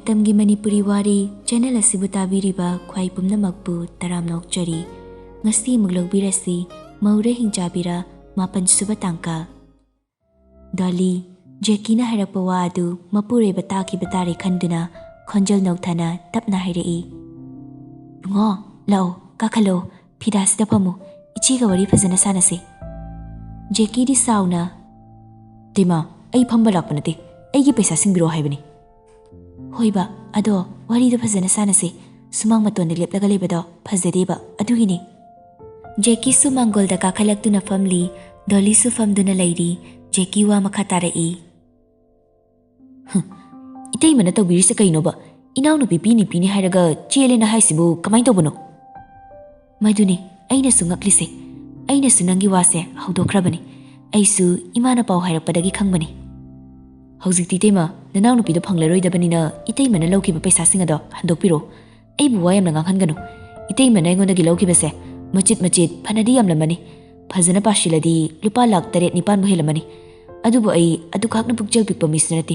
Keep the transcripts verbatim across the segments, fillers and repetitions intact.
ꯃꯇꯝꯒꯤ ꯃꯅꯤꯄꯨꯔꯤ ꯋꯥꯔꯤ ꯆꯦꯅꯦꯜ ꯑꯁꯤꯕꯨ ꯇꯥꯕꯤꯔꯤꯕ ꯈ꯭ꯋꯥꯏ ꯄꯨꯝꯅꯃꯛꯄꯨ ꯇꯔꯥꯝꯅ ꯑꯣꯛꯆꯔꯤ꯫ ꯉꯁꯤ ꯑꯃꯨꯛ ꯂꯧꯕꯤꯔꯁꯤ ꯃꯧꯔꯦ ꯍꯤꯡꯆꯥꯕꯤꯔꯥ ꯃꯥꯄꯟ ꯁꯨꯕ ꯇꯥꯡꯀꯛ꯫ ꯗꯣꯂꯤ, ꯖꯦꯀꯤꯅ ꯍꯥꯏꯔꯛꯄ ꯋꯥ ꯑꯗꯨ ꯃꯄꯨꯔꯣꯏꯕ ꯇꯥꯈꯤꯕ ꯇꯥꯔꯦ ꯈꯟꯗꯨꯅ ꯈꯣꯟꯖꯦꯜ ꯅꯧꯊꯅ ꯇꯞꯅ ꯍꯥꯏꯔꯛꯏ, "ꯏꯕꯨꯡꯉꯣ, ꯂꯥꯛꯑꯣ, ꯀꯥꯈꯠꯂꯛꯑꯣ, ꯐꯤꯗꯥꯁꯤꯗ ꯐꯝꯃꯨ, ꯏꯆꯦꯒ ꯋꯥꯔꯤ ꯐꯖꯅ ꯁꯥꯟꯅꯁꯤ꯫" ꯖꯦꯀꯤꯗꯤ ꯁꯥꯎꯅ, "ꯇꯦꯃꯥ, ꯑꯩ ꯐꯝꯕ ꯂꯥꯛꯄ ꯅꯠꯇꯦ, ꯑꯩꯒꯤ ꯄꯩꯁꯥ ꯁꯤꯡꯕꯤꯔꯛꯑꯣ ꯍꯥꯏꯕꯅꯤ꯫" "ꯍꯣꯏꯕ, ꯑꯗꯣ ꯋꯥꯔꯤꯗꯣ ꯐꯖꯅ ꯁꯥꯟꯅꯁꯤ꯫ ꯁꯨꯃꯥꯡ ꯃꯇꯣꯟꯗ ꯂꯦꯞꯂꯒ ꯂꯩꯕꯗꯣ ꯐꯖꯗꯦꯕ, ꯑꯗꯨꯒꯤꯅꯤ꯫" ꯖꯦꯀꯤꯁꯨ ꯃꯥꯡꯒꯣꯜꯗ ꯀꯥꯈꯠꯂꯛꯇꯨꯅ ꯐꯝꯂꯤ, ꯗꯣꯂꯤꯁꯨ ꯐꯝꯗꯨꯅ ꯂꯩꯔꯤ꯫ ꯖꯦꯀꯤ ꯋꯥ ꯃꯈꯥ ꯇꯥꯔꯛꯏ, "ꯍꯨꯝ, ꯏꯇꯩꯃꯅ ꯇꯧꯕꯤꯔꯤꯁꯦ ꯀꯩꯅꯣꯕ? ꯏꯅꯥꯎꯅꯨꯄꯤ ꯄꯤꯅꯤ ꯄꯤꯅꯤ ꯍꯥꯏꯔꯒ ꯆꯦꯜꯂꯦꯅ ꯍꯥꯏꯁꯤꯕꯨ ꯀꯃꯥꯏꯅ ꯇꯧꯕꯅꯣ?" "ꯃꯗꯨꯅꯤ ꯑꯩꯅꯁꯨ ꯉꯛꯂꯤꯁꯦ꯫ ꯑꯩꯅꯁꯨ ꯅꯪꯒꯤ ꯋꯥꯁꯦ ꯍꯧꯗꯣꯛꯈ꯭ꯔꯕꯅꯤ꯫ ꯑꯩꯁꯨ ꯏꯃꯥꯅ ꯄꯥꯎ ꯍꯥꯏꯔꯛꯄꯗꯒꯤ ꯈꯪꯕꯅꯤ꯫" "ꯍꯧꯖꯤꯛꯇꯤ ꯏꯇꯩꯃ, ꯅꯅꯥꯎꯅꯨꯄꯤꯗꯣ ꯐꯪꯂꯔꯣꯏꯗꯕꯅꯤꯅ ꯏꯇꯩꯃꯅ ꯂꯧꯈꯤꯕ ꯄꯩꯁꯥꯁꯤꯡ ꯑꯗꯣ ꯍꯟꯗꯣꯛꯄꯤꯔꯣ꯫ ꯑꯩꯕꯨ ꯋꯥ ꯌꯥꯝꯅ ꯉꯥꯡꯍꯟꯒꯅꯨ꯫ ꯏꯇꯩꯃꯅ ꯑꯩꯉꯣꯟꯗꯒꯤ ꯂꯧꯈꯤꯕꯁꯦ ꯃꯆꯤꯠ ꯃꯆꯤꯠ ꯐꯅꯗꯤ ꯌꯥꯝꯂꯝꯃꯅꯤ꯫ ꯐꯖꯅ ꯄꯥꯁꯤꯜꯂꯗꯤ ꯂꯨꯄꯥ ꯂꯥꯈ ꯇꯔꯦꯠ ꯅꯤꯄꯥꯟꯕꯨ ꯍꯦꯜꯂꯝꯃꯅꯤ꯫ ꯑꯗꯨꯕꯨ ꯑꯩ ꯑꯗꯨꯈꯛꯅ ꯄꯨꯛꯆꯦꯜ ꯄꯤꯛꯄ ꯃꯤꯁꯨ ꯅꯠꯇꯦ꯫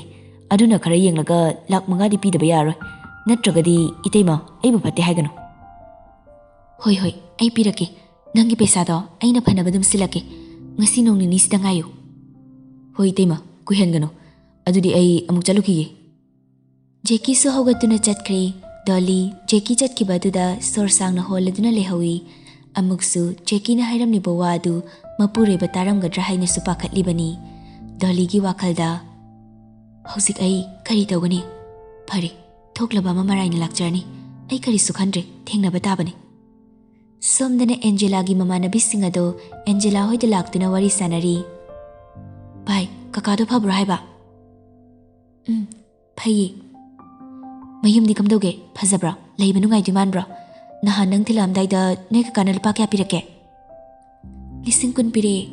ꯑꯗꯨꯅ ꯈꯔ ꯌꯦꯡꯂꯒ ꯂꯥꯈ ꯃꯉꯥꯗꯤ ꯄꯤꯗꯕ ꯌꯥꯔꯣꯏ꯫ ꯅꯠꯇ꯭ꯔꯒꯗꯤ ꯏꯇꯩꯃ, ꯑꯩꯕꯨ ꯐꯠꯇꯦ ꯍꯥꯏꯒꯅꯨ꯫" "ꯍꯣꯏ ꯍꯣꯏ, ꯑꯩ ꯄꯤꯔꯛꯀꯦ꯫ ꯅꯪꯒꯤ ꯄꯩꯁꯥꯗꯣ ꯑꯩꯅ ꯐꯅꯕ ꯑꯗꯨꯝ ꯁꯤꯜꯂꯛꯀꯦ꯫ ꯉꯁꯤ ꯅꯣꯡ ꯅꯤꯅꯤꯁꯤꯗ ꯉꯥꯏꯌꯨ꯫" "ꯍꯣꯏ ꯏꯇꯩꯃ, ꯀꯨꯏꯍꯟꯒꯅꯨ꯫ ꯑꯗꯨꯗꯤ ꯑꯩ ꯑꯃꯨꯛ ꯆꯠꯂꯨꯈꯤꯒꯦ꯫" ꯖꯦꯀꯤꯁꯨ ꯍꯧꯒꯠꯇꯨꯅ ꯆꯠꯈ꯭ꯔꯦ꯫ ꯗꯣꯂꯤ ꯖꯦꯀꯤ ꯆꯠꯈꯤꯕ ꯑꯗꯨꯗ ꯁꯣꯔ ꯁꯥꯡꯅ ꯍꯣꯜꯂꯗꯨꯅ ꯂꯩꯍꯧꯏ꯫ ꯑꯃꯨꯛꯁꯨ ꯖꯦꯀꯤꯅ ꯍꯥꯏꯔꯝꯂꯤꯕ ꯋꯥ ꯑꯗꯨ ꯃꯄꯨꯔꯣꯏꯕ ꯇꯥꯔꯝꯒꯗ꯭ꯔꯥ ꯍꯥꯏꯅꯁꯨ ꯄꯥꯈꯠꯂꯤꯕꯅꯤ꯫ ꯗꯣꯂꯤꯒꯤ ꯋꯥꯈꯜꯗ, "ꯍꯧꯖꯤꯛ ꯑꯩ ꯀꯔꯤ ꯇꯧꯒꯅꯤ? ꯐꯔꯦ, ꯊꯣꯛꯂꯕ ꯑꯃ ꯃꯔꯥꯏꯅ ꯂꯥꯛꯆꯔꯅꯤ꯫ ꯑꯩ ꯀꯔꯤꯁꯨ ꯈꯟꯗ꯭ꯔꯦ, ꯊꯦꯡꯅꯕ ꯇꯥꯕꯅꯤ꯫" ꯁꯣꯝꯗꯅ ꯑꯦꯟꯖꯦꯂꯥꯒꯤ ꯃꯃꯥꯟꯅꯕꯤꯁꯤꯡ ꯑꯗꯣ ꯑꯦꯟꯖꯦꯂꯥ ꯍꯣꯏꯗ ꯂꯥꯛꯇꯨꯅ ꯋꯥꯔꯤ ꯁꯥꯟꯅꯔꯤ꯫ "ꯚꯥꯏ, ꯀꯀꯥꯗꯣ ꯐꯕ꯭ꯔꯣ ꯍꯥꯏꯕ?" "ꯎꯝ, ꯐꯩꯌꯦ꯫" "ꯃꯌꯨꯝꯗꯤ ꯀꯝꯗꯧꯒꯦ? ꯐꯖꯕ꯭ꯔꯣ? ꯂꯩꯕ ꯅꯨꯡꯉꯥꯏꯗꯣꯏ ꯃꯥꯟꯕ꯭ꯔꯣ? ꯅꯍꯥꯟ ꯅꯪ ꯊꯤꯜꯂꯛꯑꯝꯗꯥꯏꯗ ꯅꯣꯏ ꯀꯀꯥꯅ ꯂꯨꯄꯥ ꯀꯌꯥ ꯄꯤꯔꯛꯀꯦ?" "ꯂꯤꯁꯤꯡ ꯀꯨꯟ ꯄꯤꯔꯛꯑꯦ꯫"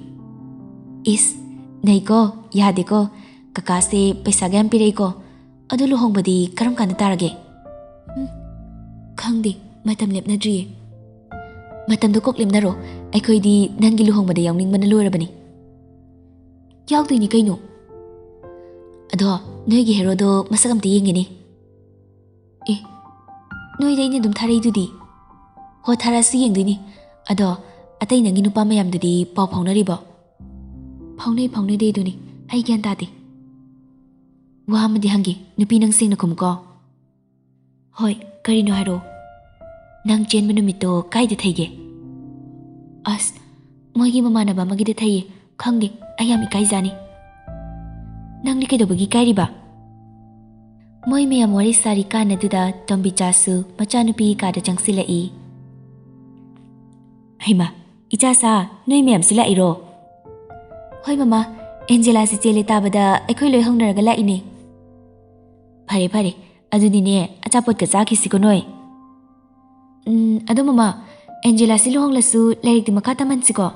"ꯏꯁ, ꯅꯩꯀꯣ, ꯌꯥꯗꯦꯀꯣ꯫ ꯀꯀꯥꯁꯦ ꯄꯩꯁꯥꯒ ꯌꯥꯝ ꯄꯤꯔꯛꯏꯀꯣ꯫ ꯑꯗꯣ ꯂꯨꯍꯣꯡꯕꯗꯤ ꯀꯔꯝ ꯀꯥꯟꯗ ꯇꯥꯔꯒꯦ?" "ꯎꯝ, ꯈꯪꯗꯦ, ꯃꯇꯝ ꯂꯦꯞꯅꯗ꯭ꯔꯤꯌꯦ꯫" "ꯃꯇꯝꯗꯣ ꯀꯣꯛ ꯂꯦꯞꯅꯔꯣ꯫ ꯑꯩꯈꯣꯏꯗꯤ ꯅꯪꯒꯤ ꯂꯨꯍꯣꯡꯕꯗ ꯌꯥꯎꯅꯤꯡꯕꯅ ꯂꯣꯏꯔꯕꯅꯤ꯫" "ꯌꯥꯎꯗꯣꯏꯅꯤ ꯀꯩꯅꯣ꯫ ꯑꯗꯣ ꯅꯣꯏꯒꯤ ꯍꯦꯔꯣꯗꯣ ꯃꯁꯛ ꯑꯝꯇ ꯌꯦꯡꯒꯦꯅꯦ꯫" ꯑꯦ, ꯅꯣꯏꯗ ꯑꯩꯅ ꯑꯗꯨꯝ ꯊꯥꯔꯛꯏꯗꯨꯗꯤ꯫ ꯍꯣ, ꯊꯥꯔꯛꯑꯁꯨ ꯌꯦꯡꯗꯣꯏꯅꯤ꯫ ꯑꯗꯣ ꯑꯇꯩ ꯅꯪꯒꯤ ꯅꯨꯄꯥ ꯃꯌꯥꯝꯗꯨꯗꯤ ꯄꯥꯎ ꯐꯥꯎꯅꯔꯤꯕꯣ? ꯐꯥꯎꯅꯩ ꯐꯥꯎꯅꯗꯦ ꯑꯗꯨꯅꯤ ꯑꯩ ꯒ꯭ꯌꯥꯟ ꯇꯥꯗꯦ꯫ ꯋꯥ ꯑꯃꯗꯤ ꯍꯪꯒꯦ, ꯅꯨꯄꯤ ꯅꯪ ꯁꯦꯡꯅ ꯈꯨꯝꯃꯨꯀꯣ꯫ ꯍꯣꯏ, ꯀꯔꯤꯅꯣ ꯍꯥꯏꯔꯛꯑꯣ꯫ ꯅꯪ ꯆꯦꯟꯕ ꯅꯨꯃꯤꯠꯇꯣ ꯀꯥꯏꯗ ꯊꯩꯒꯦ? ꯑꯁ, ꯃꯣꯏꯒꯤ ꯃꯃꯥꯟꯅꯕ ꯑꯃꯒꯤꯗ ꯊꯩꯌꯦ꯫ ꯈꯪꯗꯦ, ꯑꯩ ꯌꯥꯝ ꯏꯀꯥꯏꯖꯥꯅꯤ꯫ ꯅꯪꯗꯤ ꯀꯩꯗꯧꯕꯒꯤ ꯏꯀꯥꯏꯔꯤꯕ? ꯃꯣꯏ ꯃꯌꯥꯝ ꯋꯥꯔꯤ ꯁꯥꯔꯤꯀꯥꯟ ꯑꯗꯨꯗ ꯇꯣꯝꯕꯤꯆꯥꯁꯨ ꯃꯆꯥꯅꯨꯄꯤꯒꯤ ꯀꯥꯗ ꯆꯪꯁꯤꯜꯂꯛꯏ꯫ ꯍꯩꯃꯥ, ꯏꯆꯥꯁꯥ, ꯅꯣꯏ ꯃꯌꯥꯝꯁꯨ ꯂꯥꯛꯏꯔꯣ? ꯍꯣꯏ ꯃꯃꯥ, ꯑꯦꯟꯖꯦꯂꯥꯁꯤ ꯆꯦꯜꯂꯦ ꯇꯥꯕꯗ ꯑꯩꯈꯣꯏ ꯂꯣꯏ ꯍꯧꯅꯔꯒ ꯂꯥꯛꯏꯅꯦ꯫ ꯐꯔꯦ ꯐꯔꯦ, ꯑꯗꯨꯗꯤꯅꯦ ꯑꯆꯥꯄꯣꯠꯀ ꯆꯥꯈꯤꯁꯤꯀꯣ ꯅꯣꯏ꯫ ꯎꯝ, ꯑꯗꯣ ꯃꯃꯥ, ꯑꯦꯟꯖꯦꯂꯥꯁꯤ ꯂꯨꯍꯣꯡꯂꯁꯨ ꯂꯥꯏꯔꯤꯛꯇꯤ ꯃꯈꯥ ꯇꯝꯍꯟꯁꯤꯀꯣ?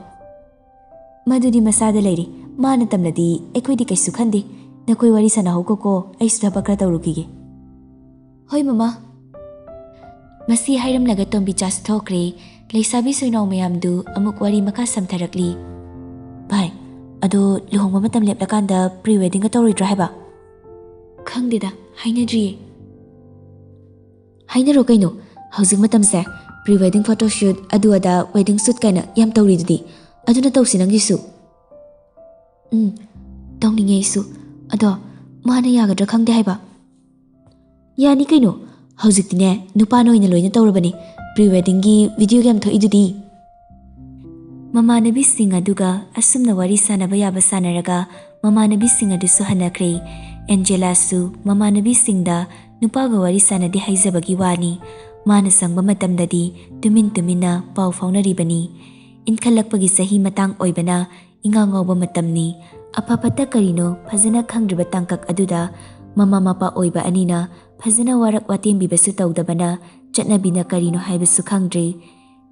ꯃꯗꯨꯗꯤ ꯃꯁꯥꯗ ꯂꯩꯔꯤ, ꯃꯥꯅ ꯇꯝꯂꯗꯤ ꯑꯩꯈꯣꯏꯗꯤ ꯀꯩꯁꯨ ꯈꯟꯗꯦ꯫ ꯅꯈꯣꯏ ꯋꯥꯔꯤ ꯁꯥꯟꯅꯍꯧꯀꯣꯀꯣ, ꯑꯩꯁꯨ ꯊꯕꯛ ꯈꯔ ꯇꯧꯔꯨꯈꯤꯒꯦ꯫ ꯍꯣꯏ ꯃꯃꯥ꯫ ꯃꯁꯤ ꯍꯥꯏꯔꯝꯂꯒ ꯇꯣꯝꯕꯤꯆꯥꯁꯨ ꯊꯣꯛꯈ꯭ꯔꯦ꯫ ꯂꯩꯁꯥꯕꯤ ꯁꯣꯏꯅꯥꯎ ꯃꯌꯥꯝꯗꯨ ꯑꯃꯨꯛ ꯋꯥꯔꯤ ꯃꯈꯥ ꯁꯝꯊꯔꯛꯂꯤ꯫ ꯚꯥꯏ, ꯑꯗꯣ ꯂꯨꯍꯣꯡꯕ ꯃꯇꯝ ꯂꯦꯞꯂꯀꯥꯟꯗ ꯄ꯭ꯔꯤ ꯋꯦꯗꯤꯡꯒ ꯇꯧꯔꯣꯏꯗ꯭ꯔꯥ ꯍꯥꯏꯕ? ꯈꯪꯗꯦꯗ, ꯍꯥꯏꯅꯗ꯭ꯔꯤꯌꯦ꯫ ꯍꯥꯏꯅꯔꯣ ꯀꯩꯅꯣ, ꯍꯧꯖꯤꯛ ꯃꯇꯝꯁꯦ ꯄ꯭ꯔꯤ ꯋꯦꯗꯤꯡ ꯐꯣꯇꯣ ꯁꯨꯠ, ꯑꯗꯨ ꯑꯗꯥ, ꯋꯦꯗꯤꯡ ꯁꯨꯠ ꯀꯥꯏꯅ ꯌꯥꯝ ꯇꯧꯔꯤꯗꯨꯗꯤ꯫ ꯑꯗꯨꯅ ꯇꯧꯁꯤ ꯅꯪꯒꯤꯁꯨ꯫ ꯎꯝ, ꯇꯧꯅꯤꯡꯉꯦ ꯑꯩꯁꯨ꯫ ꯑꯗꯣ ꯃꯥꯅ ꯌꯥꯒꯗ꯭ꯔꯥ ꯈꯪꯗꯦ ꯍꯥꯏꯕ꯫ ꯌꯥꯅꯤ ꯀꯩꯅꯣ, ꯍꯧꯖꯤꯛꯇꯤꯅꯦ ꯅꯨꯄꯥꯅ ꯑꯣꯏꯅ ꯂꯣꯏꯅ ꯇꯧꯔꯕꯅꯤ꯫ ꯄ꯭ꯔꯤ ꯋꯦꯗꯤꯡꯒꯤ ꯚꯤꯗꯤꯑꯣꯒ ꯌꯥꯝ ꯊꯣꯛꯏꯗꯨꯗꯤ꯫ ꯃꯃꯥꯟꯅꯕꯤꯁꯤꯡ ꯑꯗꯨꯒ ꯑꯁꯨꯝꯅ ꯋꯥꯔꯤ ꯁꯥꯟꯅꯕ ꯌꯥꯕ ꯁꯥꯟꯅꯔꯒ ꯃꯃꯥꯟꯅꯕꯤꯁꯤꯡ ꯑꯗꯨꯁꯨ ꯍꯟꯅꯈ꯭ꯔꯦ꯫ ꯑꯦꯟꯖꯦꯂꯥꯁꯨ ꯃꯃꯥꯟꯅꯕꯤꯁꯤꯡꯗ ꯅꯨꯄꯥꯒ ꯋꯥꯔꯤ ꯁꯥꯟꯅꯗꯦ ꯍꯥꯏꯖꯕꯒꯤ ꯋꯥꯅꯤ, ꯃꯥꯅ ꯁꯪꯕ ꯃꯇꯝꯗꯗꯤ ꯇꯨꯃꯤꯟ ꯇꯨꯃꯤꯟꯅ ꯄꯥꯎ ꯐꯥꯎꯅꯔꯤꯕꯅꯤ꯫ ꯏꯟꯈꯠꯂꯛꯄꯒꯤ ꯆꯍꯤ ꯃꯇꯥꯡ ꯑꯣꯏꯕꯅ ꯏꯉꯥꯎ ꯉꯥꯎꯕ ꯃꯇꯝꯅꯤ꯫ ꯑꯐ ꯐꯠꯇ ꯀꯔꯤꯅꯣ ꯐꯖꯅ ꯈꯪꯗ꯭ꯔꯤꯕ ꯇꯥꯡꯀꯛ ꯑꯗꯨꯗ ꯃꯃꯥ ꯃꯄꯥ ꯑꯣꯏꯕ ꯑꯅꯤꯅ ꯐꯖꯅ ꯋꯥꯔꯛ ꯋꯥꯇꯦꯝꯕꯤꯕꯁꯨ ꯇꯧꯗꯕꯅ ꯆꯠꯅꯕꯤꯅ ꯀꯔꯤꯅꯣ ꯍꯥꯏꯕꯁꯨ ꯈꯪꯗ꯭ꯔꯤ꯫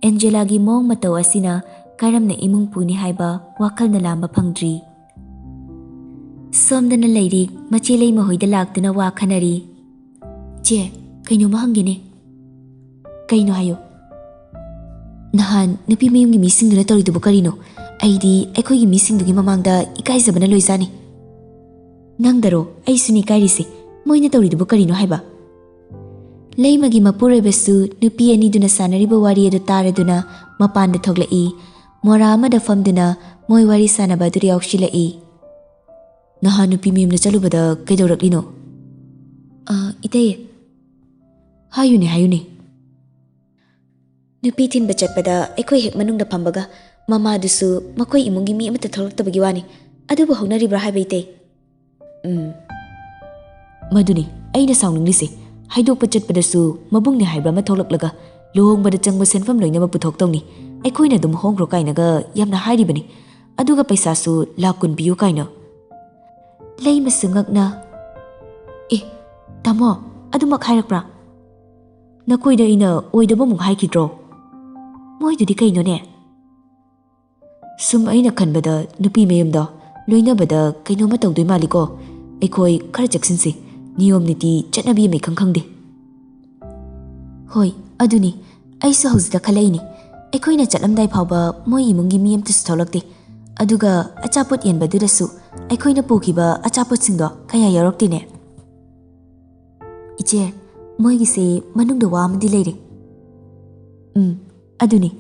ꯑꯦꯟꯖꯦꯂꯥꯒꯤ ꯃꯑꯣꯡ ꯃꯇꯧ ꯑꯁꯤꯅ ꯀꯔꯝꯅ ꯏꯃꯨꯡ ꯄꯨꯅꯤ ꯍꯥꯏꯕ ꯋꯥꯈꯜꯅ ꯂꯥꯝꯕ ꯐꯪꯗ꯭ꯔꯤ꯫ ꯁꯣꯝꯗꯅ ꯂꯩꯔꯤ, ꯃꯆꯦ ꯂꯩꯃꯍꯣꯏꯗ ꯂꯥꯛꯇꯨꯅ ꯋꯥ ꯈꯟꯅꯔꯤ꯫ ꯆꯦ, ꯀꯩꯅꯣꯝꯃ ꯍꯪꯒꯦꯅꯦ꯫ ꯀꯩꯅꯣ ꯍꯥꯏꯌꯨ꯫ ꯅꯍꯥꯟ ꯅꯨꯄꯤ ꯃꯌꯨꯝꯒꯤ ꯃꯤꯁꯤꯡꯗꯨꯅ ꯇꯧꯔꯤꯗꯨꯕꯨ ꯀꯔꯤꯅꯣ? ꯑꯩꯗꯤ ꯑꯩꯈꯣꯏꯒꯤ ꯃꯤꯁꯤꯡꯗꯨꯒꯤ ꯃꯃꯥꯡꯗ ꯏꯀꯥꯏꯖꯕꯅ ꯂꯣꯏꯖꯥꯅꯤ꯫ ꯅꯪꯗꯔꯣ? ꯑꯩꯁꯨꯅꯤ ꯏꯀꯥꯏꯔꯤꯁꯦ꯫ ꯃꯣꯏꯅ ꯇꯧꯔꯤꯗꯨꯕꯨ ꯀꯔꯤꯅꯣ ꯍꯥꯏꯕ? ꯂꯩꯃꯒꯤ ꯃꯄꯨꯔꯣꯏꯕꯁꯨ ꯅꯨꯄꯤ ꯑꯅꯤꯗꯨꯅ ꯁꯥꯟꯅꯔꯤꯕ ꯋꯥꯔꯤ ꯑꯗꯨ ꯇꯥꯔꯗꯨꯅ ꯃꯄꯥꯟꯗ ꯊꯣꯛꯂꯛꯏ꯫ ꯃꯣꯔꯥ ꯑꯃꯗ ꯐꯝꯗꯨꯅ ꯃꯣꯏ ꯋꯥꯔꯤ ꯁꯥꯟꯅꯕ ꯑꯗꯨꯗ ꯌꯥꯎꯁꯤꯜꯂꯛꯏ꯫ "ꯅꯍꯥꯟ ꯅꯨꯄꯤ ꯃꯌꯨꯝꯗ ꯆꯠꯂꯨꯕꯗ ꯀꯩꯗꯧꯔꯛꯂꯤꯅꯣ?" "ꯑ, ꯏꯇꯩ꯫" "ꯍꯥꯏꯌꯨꯅꯦ, ꯍꯥꯏꯌꯨꯅꯦ꯫" ꯅꯨꯄꯤ ꯊꯤꯟꯕ ꯆꯠꯄꯗ ꯑꯩꯈꯣꯏ ꯍꯦꯛ ꯃꯅꯨꯡꯗ ꯐꯝꯕꯒ ꯃꯃꯥꯗꯨꯁꯨ ꯃꯈꯣꯏ ꯏꯃꯨꯡꯒꯤ ꯃꯤ ꯑꯃꯠꯇ ꯊꯣꯛꯂꯛꯇꯕꯒꯤ ꯋꯥꯅꯤ꯫ ꯑꯗꯨꯕꯨ ꯍꯧꯅꯔꯤꯕ꯭ꯔꯥ ꯍꯥꯏꯕ, ꯏꯇꯩ?" "ꯎꯝ, ꯃꯗꯨꯅꯤ ꯑꯩꯅ ꯁꯥꯎꯅꯤꯡꯂꯤꯁꯦ꯫ ꯍꯥꯏꯗꯣꯛꯄ ꯆꯠꯄꯗꯁꯨ ꯃꯕꯨꯡꯅꯦ ꯍꯥꯏꯕ ꯑꯃ ꯊꯣꯛꯂꯛꯂꯒ ꯂꯨꯍꯣꯡꯕꯗ ꯆꯪꯕ ꯁꯦꯟꯐꯝ ꯂꯣꯏꯅꯃꯛ ꯄꯨꯊꯣꯛꯇꯧꯅꯤ, ꯑꯩꯈꯣꯏꯅ ꯑꯗꯨꯝ ꯍꯣꯡꯈ꯭ꯔꯣ ꯀꯥꯏꯅꯒ ꯌꯥꯝꯅ ꯍꯥꯏꯔꯤꯕꯅꯤ꯫ ꯑꯗꯨꯒ ꯄꯩꯁꯥꯁꯨ ꯂꯥꯛ ꯀꯨꯟ ꯄꯤꯌꯨ ꯀꯥꯏꯅ꯫" ꯂꯩꯃꯁꯨ ꯉꯛꯅ, "ꯑꯦ, ꯇꯥꯃꯣ, ꯑꯗꯨꯃꯛ ꯍꯥꯏꯔꯛꯄ꯭ꯔꯥ? ꯅꯈꯣꯏꯗ ꯑꯩꯅ ꯑꯣꯏꯗꯕ ꯑꯃꯨꯛ ꯍꯥꯏꯈꯤꯗ꯭ꯔꯣ? ꯃꯣꯏꯗꯨꯗꯤ ꯀꯩꯅꯣꯅꯦ?" "ꯁꯨꯝ ꯑꯩꯅ ꯈꯟꯕꯗ ꯅꯨꯄꯤ ꯃꯌꯨꯝꯗꯣ ꯂꯣꯏꯅꯕꯗ ꯀꯩꯅꯣꯝꯃ ꯇꯧꯗꯣꯏ ꯃꯥꯜꯂꯤꯀꯣ꯫ ꯑꯩꯈꯣꯏ ꯈꯔ ꯆꯦꯛꯁꯤꯟꯁꯤ꯫ ꯅꯤꯌꯣꯝ ꯅꯤꯇꯤ ꯆꯠꯅꯕꯤ ꯑꯃ ꯏꯈꯪ ꯈꯪꯗꯦ꯫" "ꯍꯣꯏ, ꯑꯗꯨꯅꯤ꯫ ꯑꯩꯁꯨ ꯍꯧꯖꯤꯛꯇ ꯈꯜꯂꯛꯏꯅꯤ꯫ ꯑꯩꯈꯣꯏꯅ ꯆꯠꯂꯝꯗꯥꯏ ꯐꯥꯎꯕ ꯃꯣꯏ ꯏꯃꯨꯡꯒꯤ ꯃꯤ ꯑꯝꯇꯁꯨ ꯊꯣꯛꯂꯛꯇꯦ꯫ ꯑꯗꯨꯒ ꯑꯆꯥꯄꯣꯠ ꯌꯦꯟꯕꯗꯨꯗꯁꯨ ꯑꯩꯈꯣꯏꯅ ꯄꯨꯈꯤꯕ ꯑꯆꯥꯄꯣꯠꯁꯤꯡꯗꯣ ꯀꯌꯥ ꯌꯥꯎꯔꯛꯇꯦꯅꯦ꯫" "ꯏꯆꯦ, ꯃꯣꯏꯒꯤꯁꯦ ꯃꯅꯨꯡꯗ ꯋꯥ ꯑꯃꯗꯤ ꯂꯩꯔꯦ꯫" "ꯎꯝ, ꯑꯗꯨꯅꯤ꯫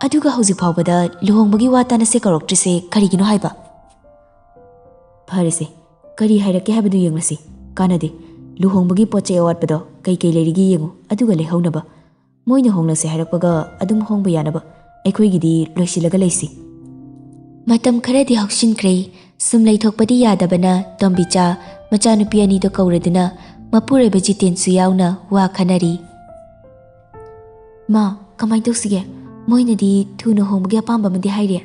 ꯑꯗꯨꯒ ꯍꯧꯖꯤꯛ ꯐꯥꯎꯕꯗ ꯂꯨꯍꯣꯡꯕꯒꯤ ꯋꯥ ꯇꯥꯅꯁꯦ ꯀꯧꯔꯛꯇ꯭ꯔꯤꯁꯦ ꯀꯔꯤꯒꯤꯅꯣ ꯍꯥꯏꯕ?" "ꯐꯔꯦꯁꯦ, ꯀꯔꯤ ꯍꯥꯏꯔꯛꯀꯦ ꯍꯥꯏꯕꯗꯨ ꯌꯦꯡꯂꯁꯤ꯫ ꯀꯥꯟꯅꯗꯦ꯫ ꯂꯨꯍꯣꯡꯕꯒꯤ ꯄꯣꯠ ꯆꯩ ꯑꯋꯥꯠꯄꯗꯣ ꯀꯩꯀꯩ ꯂꯩꯔꯤꯒꯦ ꯌꯦꯡꯉꯨ, ꯑꯗꯨꯒ ꯂꯩꯍꯧꯅꯕ꯫ ꯃꯣꯏꯅ ꯍꯣꯡꯂꯁꯦ ꯍꯥꯏꯔꯛꯄꯒ ꯑꯗꯨꯝ ꯍꯣꯡꯕ ꯌꯥꯅꯕ ꯑꯩꯈꯣꯏꯒꯤꯗꯤ ꯂꯣꯏꯁꯤꯜꯂꯒ ꯂꯩꯁꯤ꯫" ꯃꯇꯝ ꯈꯔꯗꯤ ꯍꯧꯁꯤꯟꯈ꯭ꯔꯦ꯫ ꯁꯨꯝ ꯂꯩꯊꯣꯛꯄꯗꯤ ꯌꯥꯗꯕꯅ ꯇꯣꯝꯕꯤꯆꯥ ꯃꯆꯥꯅꯨꯄꯤ ꯑꯅꯤꯗꯣ ꯀꯧꯔꯗꯨꯅ ꯃꯄꯨꯔꯣꯏꯕ ꯖꯤꯇꯦꯟꯁꯨ ꯌꯥꯎꯅ ꯋꯥ ꯈꯟꯅꯔꯤ꯫ "ꯃꯥ, ꯀꯃꯥꯏꯅ ꯇꯧꯁꯤꯒꯦ? ꯃꯣꯏꯅꯗꯤ ꯊꯨꯅ ꯍꯣꯡꯕꯒꯤ ꯑꯄꯥꯝꯕ ꯑꯃꯗꯤ ꯍꯥꯏꯔꯤ꯫"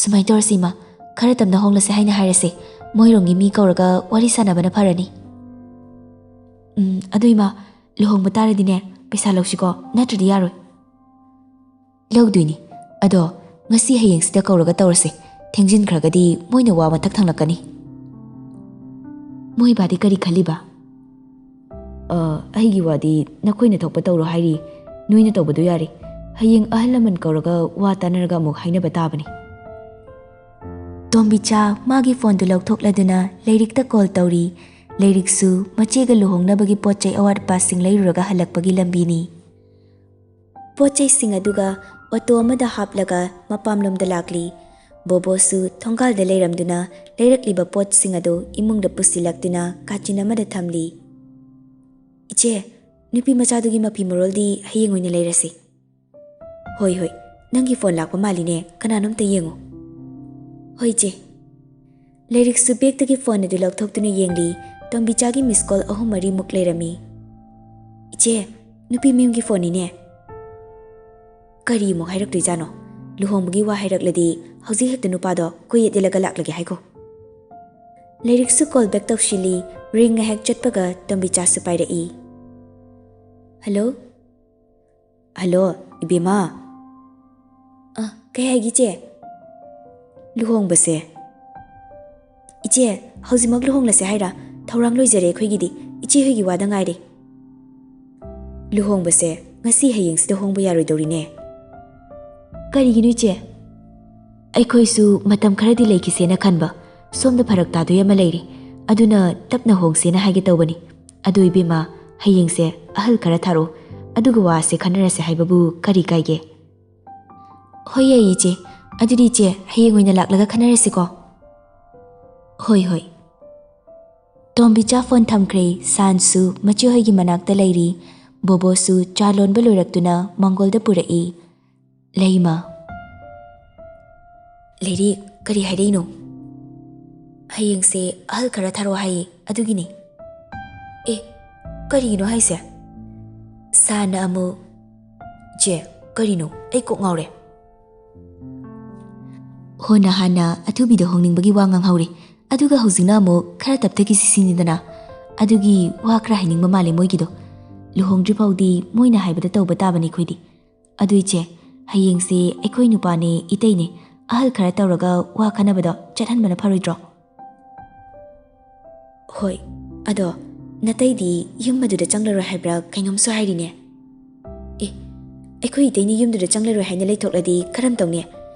"ꯁꯨꯃꯥꯏꯅ ꯇꯧꯔꯁꯤ ꯏꯃꯥ, ꯈꯔ ꯇꯞꯅ ꯍꯣꯡꯂꯁꯦ ꯍꯥꯏꯅ ꯍꯥꯏꯔꯁꯦ꯫ ꯃꯣꯏꯔꯣꯝꯒꯤ ꯃꯤ ꯀꯧꯔꯒ ꯋꯥꯔꯤ ꯁꯥꯟꯅꯕꯅ ꯐꯔꯅꯤ꯫" "ꯎꯝ, ꯑꯗꯨ ꯏꯃꯥ, ꯂꯨꯍꯣꯡꯕ ꯇꯥꯔꯗꯤꯅꯦ, ꯄꯩꯁꯥ ꯂꯧꯁꯤꯀꯣ, ꯅꯠꯇ꯭ꯔꯗꯤ ꯌꯥꯔꯣꯏ꯫" "ꯂꯧꯗꯣꯏꯅꯤ꯫ ꯑꯗꯣ ꯉꯁꯤ ꯍꯌꯦꯡꯁꯤꯗ ꯀꯧꯔꯒ ꯇꯧꯔꯁꯦ꯫ ꯊꯦꯡꯖꯤꯟꯈ꯭ꯔꯒꯗꯤ ꯃꯣꯏꯅ ꯋꯥ ꯃꯊꯛ ꯊꯪꯂꯛꯀꯅꯤ꯫" "ꯃꯣꯏ ꯕꯥꯗꯤ ꯀꯔꯤ ꯈꯜꯂꯤꯕ?" "ꯑ, ꯑꯩꯒꯤ ꯋꯥꯗꯤ ꯅꯈꯣꯏꯅ ꯊꯣꯛꯄ ꯇꯧꯔꯣ ꯍꯥꯏꯔꯤ꯫ ꯅꯣꯏꯅ ꯇꯧꯕꯗꯣ ꯌꯥꯔꯦ꯫ ꯍꯌꯦꯡ ꯑꯍꯜ ꯂꯃꯟ ꯀꯧꯔꯒ ꯋꯥ ꯇꯥꯅꯔꯒ ꯑꯃꯨꯛ ꯍꯥꯏꯅꯕ ꯇꯥꯕꯅꯤ꯫" ꯇꯣꯝꯕꯤꯆꯥ ꯃꯥꯒꯤ ꯐꯣꯟꯗꯨ ꯂꯧꯊꯣꯛꯂꯗꯨꯅ ꯂꯥꯏꯔꯤꯛꯇ ꯀꯣꯜ ꯇꯧꯔꯤ꯫ ꯂꯩꯔꯤꯛꯁꯨ ꯃꯆꯦꯒ ꯂꯨꯍꯣꯡꯅꯕꯒꯤ ꯄꯣꯠ ꯆꯩ ꯑꯋꯥꯠ ꯑꯄꯥꯁꯤꯡ ꯂꯩꯔꯨꯔꯒ ꯍꯜꯂꯛꯄꯒꯤ ꯂꯝꯕꯤꯅꯤ꯫ ꯄꯣꯠ ꯆꯩꯁꯤꯡ ꯑꯗꯨꯒ ꯑꯣꯇꯣ ꯑꯃꯗ ꯍꯥꯞꯂꯒ ꯃꯄꯥꯝꯂꯣꯝꯗ ꯂꯥꯛꯂꯤ꯫ ꯕꯣꯕꯣꯁꯨ ꯊꯣꯡꯒꯥꯜꯗ ꯂꯩꯔꯝꯗꯨꯅ ꯂꯩꯔꯛꯂꯤꯕ ꯄꯣꯠꯁꯤꯡ ꯑꯗꯨ ꯏꯃꯨꯡꯗ ꯄꯨꯁꯤꯜꯂꯛꯇꯨꯅ ꯀꯥꯆꯤꯟ ꯑꯃꯗ ꯊꯝꯂꯤ꯫ "ꯏꯆꯦ, ꯅꯨꯄꯤ ꯃꯆꯥꯗꯨꯒꯤ ꯃꯐꯤ ꯃꯔꯣꯜꯗꯤ ꯍꯌꯦꯡ ꯑꯣꯏꯅ ꯂꯩꯔꯁꯤ꯫" "ꯍꯣꯏ, ꯍꯣꯏ, ꯅꯪꯒꯤ ꯐꯣꯟ ꯂꯥꯛꯄ ꯃꯥꯜꯂꯤꯅꯦ, ꯀꯅꯥꯅꯣꯝꯇ ꯌꯦꯡꯉꯨ꯫" "ꯍꯣꯏ, ꯏꯆꯦ꯫" ꯂꯩꯔꯤꯛꯁꯨ ꯕꯦꯒꯇꯒꯤ ꯐꯣꯟ ꯑꯗꯨ ꯂꯧꯊꯣꯛꯇꯨꯅ ꯌꯦꯡꯂꯤ꯫ ꯇꯣꯝꯕꯤꯆꯥꯒꯤ ꯃꯤꯁ ꯀꯣꯜ ꯑꯍꯨꯝ ꯃꯔꯤꯃꯨꯛ ꯂꯩꯔꯝꯃꯤ꯫ "ꯏꯆꯦ, ꯅꯨꯄꯤ ꯃꯌꯨꯝꯒꯤ ꯐꯣꯟꯅꯤꯅꯦ꯫" "ꯀꯔꯤ ꯑꯃꯨꯛ ꯍꯥꯏꯔꯛꯇꯣꯏꯖꯥꯠꯅꯣ? ꯂꯨꯍꯣꯡꯕꯒꯤ ꯋꯥ ꯍꯥꯏꯔꯛꯂꯗꯤ ꯍꯧꯖꯤꯛ ꯍꯦꯛꯇ ꯅꯨꯄꯥꯗꯣ ꯀꯣꯏꯌꯦꯠ ꯌꯦꯠꯂꯒ ꯂꯥꯛꯂꯒꯦ ꯍꯥꯏꯈꯣ꯫" ꯂꯩꯔꯤꯛꯁꯨ ꯀꯣꯜ ꯕꯦꯛ ꯇꯧꯁꯤꯜꯂꯤ꯫ ꯔꯤꯡ ꯉꯥꯏꯍꯥꯛ ꯆꯠꯄꯒ ꯇꯣꯝꯕꯤꯆꯥꯁꯨ ꯄꯥꯏꯔꯛꯏ꯫ "ꯍꯜꯂꯣ?" "ꯍꯜꯂꯣ, ꯏꯕꯦꯝꯃ꯫" "ꯑ, ꯀꯩ ꯍꯥꯏꯒꯦ, ꯏꯆꯦ?" "ꯂꯨꯍꯣꯡꯕꯁꯦ꯫" "ꯏꯆꯦ, ꯍꯧꯖꯤꯛꯃꯛ ꯂꯨꯍꯣꯡꯂꯁꯦ ꯍꯥꯏꯔ? ꯊꯧꯔꯥꯡ ꯂꯣꯏꯖꯔꯦ ꯑꯩꯈꯣꯏꯒꯤꯗꯤ꯫ ꯏꯆꯦ ꯍꯣꯏꯒꯤ ꯋꯥꯗ ꯉꯥꯏꯔꯦ꯫" "ꯂꯨꯍꯣꯡꯕꯁꯦ ꯉꯁꯤ ꯍꯌꯦꯡꯁꯤꯗ ꯍꯣꯡꯕ ꯌꯥꯔꯣꯏꯗꯧꯔꯤꯅꯦ꯫" "ꯀꯔꯤꯒꯤꯅꯣ, ꯏꯆꯦ?" "ꯑꯩꯈꯣꯏꯁꯨ ꯃꯇꯝ ꯈꯔꯗꯤ ꯂꯩꯈꯤꯁꯦꯅ ꯈꯟꯕ꯫ ꯁꯣꯝꯗ ꯐꯔꯛ ꯇꯥꯗꯣꯏ ꯑꯃ ꯂꯩꯔꯦ꯫ ꯑꯗꯨꯅ ꯇꯞꯅ ꯍꯣꯡꯁꯦꯅ ꯍꯥꯏꯒꯦ ꯇꯧꯕꯅꯤ꯫ ꯑꯗꯨ ꯏꯕꯦꯝꯃ, ꯍꯌꯦꯡꯁꯦ ꯑꯍꯜ ꯈꯔ ꯊꯥꯔꯛꯑꯣ, ꯑꯗꯨꯒ ꯋꯥꯁꯦ ꯈꯟꯅꯔꯁꯦ ꯍꯥꯏꯕꯕꯨ ꯀꯔꯤ ꯀꯥꯏꯒꯦ?" "ꯍꯣꯏ, ꯌꯥꯏꯌꯦ, ꯏꯆꯦ꯫ ꯑꯗꯨꯗꯤ, ꯏꯆꯦ, ꯍꯌꯦꯡ ꯑꯣꯏꯅ ꯂꯥꯛꯂꯒ ꯈꯟꯅꯔꯁꯤꯀꯣ꯫" "ꯍꯣꯏ, ꯍꯣꯏ꯫" ꯇꯣꯝꯕꯤꯆꯥ ꯐꯣꯟ ꯊꯝꯈ꯭ꯔꯦ꯫ ꯁꯥꯟꯁꯨ ꯃꯆꯦꯍꯣꯏꯒꯤ ꯃꯅꯥꯛꯇ ꯂꯩꯔꯤ꯫ ꯕꯣꯕꯣꯁꯨ ꯆꯥ ꯂꯣꯟꯕ ꯂꯣꯏꯔꯛꯇꯨꯅ ꯃꯥꯡꯒꯣꯜꯗ ꯄꯨꯔꯛꯏ꯫ "ꯂꯩꯃ, ꯂꯩꯔꯤꯛ, ꯀꯔꯤ ꯍꯥꯏꯔꯛꯏꯅꯣ?" "ꯍꯌꯦꯡꯁꯦ ꯑꯍꯜ ꯈꯔ ꯊꯥꯔꯛꯑꯣ ꯍꯥꯏꯌꯦ, ꯑꯗꯨꯒꯤꯅꯦ꯫" "ꯑꯦ, ꯀꯔꯤꯒꯤꯅꯣ ꯍꯥꯏꯁꯦ?" ꯁꯥꯟꯅ ꯑꯃꯨꯛ, "ꯆꯦ, ꯀꯔꯤꯅꯣ? ꯑꯩ ꯀꯣꯛ ꯉꯥꯎꯔꯦ꯫" ꯍꯣꯅ ꯍꯥꯟꯅ ꯑꯊꯨꯕꯤꯗ ꯍꯣꯡꯅꯤꯡꯕꯒꯤ ꯋꯥ ꯉꯥꯡꯍꯧꯔꯦ, ꯑꯗꯨꯒ ꯍꯧꯖꯤꯛꯅ ꯑꯃꯨꯛ ꯈꯔ ꯇꯞꯊꯈꯤꯁꯤ ꯁꯤꯅꯤꯗꯅ꯫ ꯑꯗꯨꯒꯤ ꯋꯥ ꯈꯔ ꯍꯥꯏꯅꯤꯡꯕ ꯃꯥꯜꯂꯦ ꯃꯣꯏꯒꯤꯗꯣ꯫ ꯂꯨꯍꯣꯡꯗ꯭ꯔꯤ ꯐꯥꯎꯗꯤ ꯃꯣꯏꯅ ꯍꯥꯏꯕꯗ ꯇꯧꯕ ꯇꯥꯕꯅꯤ ꯑꯩꯈꯣꯏꯗꯤ꯫ ꯑꯗꯨ ꯏꯆꯦ, ꯍꯌꯦꯡꯁꯦ ꯑꯩꯈꯣꯏ ꯅꯨꯄꯥꯅꯦ, ꯏꯇꯩꯅꯦ, ꯑꯍꯜ ꯈꯔ ꯇꯧꯔꯒ ꯋꯥ ꯈꯟꯅꯕꯗꯣ ꯆꯠꯍꯟꯕꯅ ꯐꯔꯣꯏꯗ꯭ꯔꯣ? ꯍꯣꯏ, ꯑꯗꯣ ꯅꯇꯩꯗꯤ ꯌꯨꯝ ꯑꯗꯨꯗ ꯆꯪꯂꯔꯣꯏ ꯍꯥꯏꯕ꯭ꯔꯥ ꯀꯩꯅꯣꯝꯁꯨ ꯍꯥꯏꯔꯤꯅꯦ꯫ ꯑꯦ, ꯑꯩꯈꯣꯏ ꯏꯇꯩꯅ ꯌꯨꯝꯗꯨꯗ ꯆꯪꯂꯔꯣꯏ ꯍꯥꯏꯅ ꯂꯩꯊꯣꯛꯂꯗꯤ ꯀꯔꯝ ꯇꯧꯅꯤ?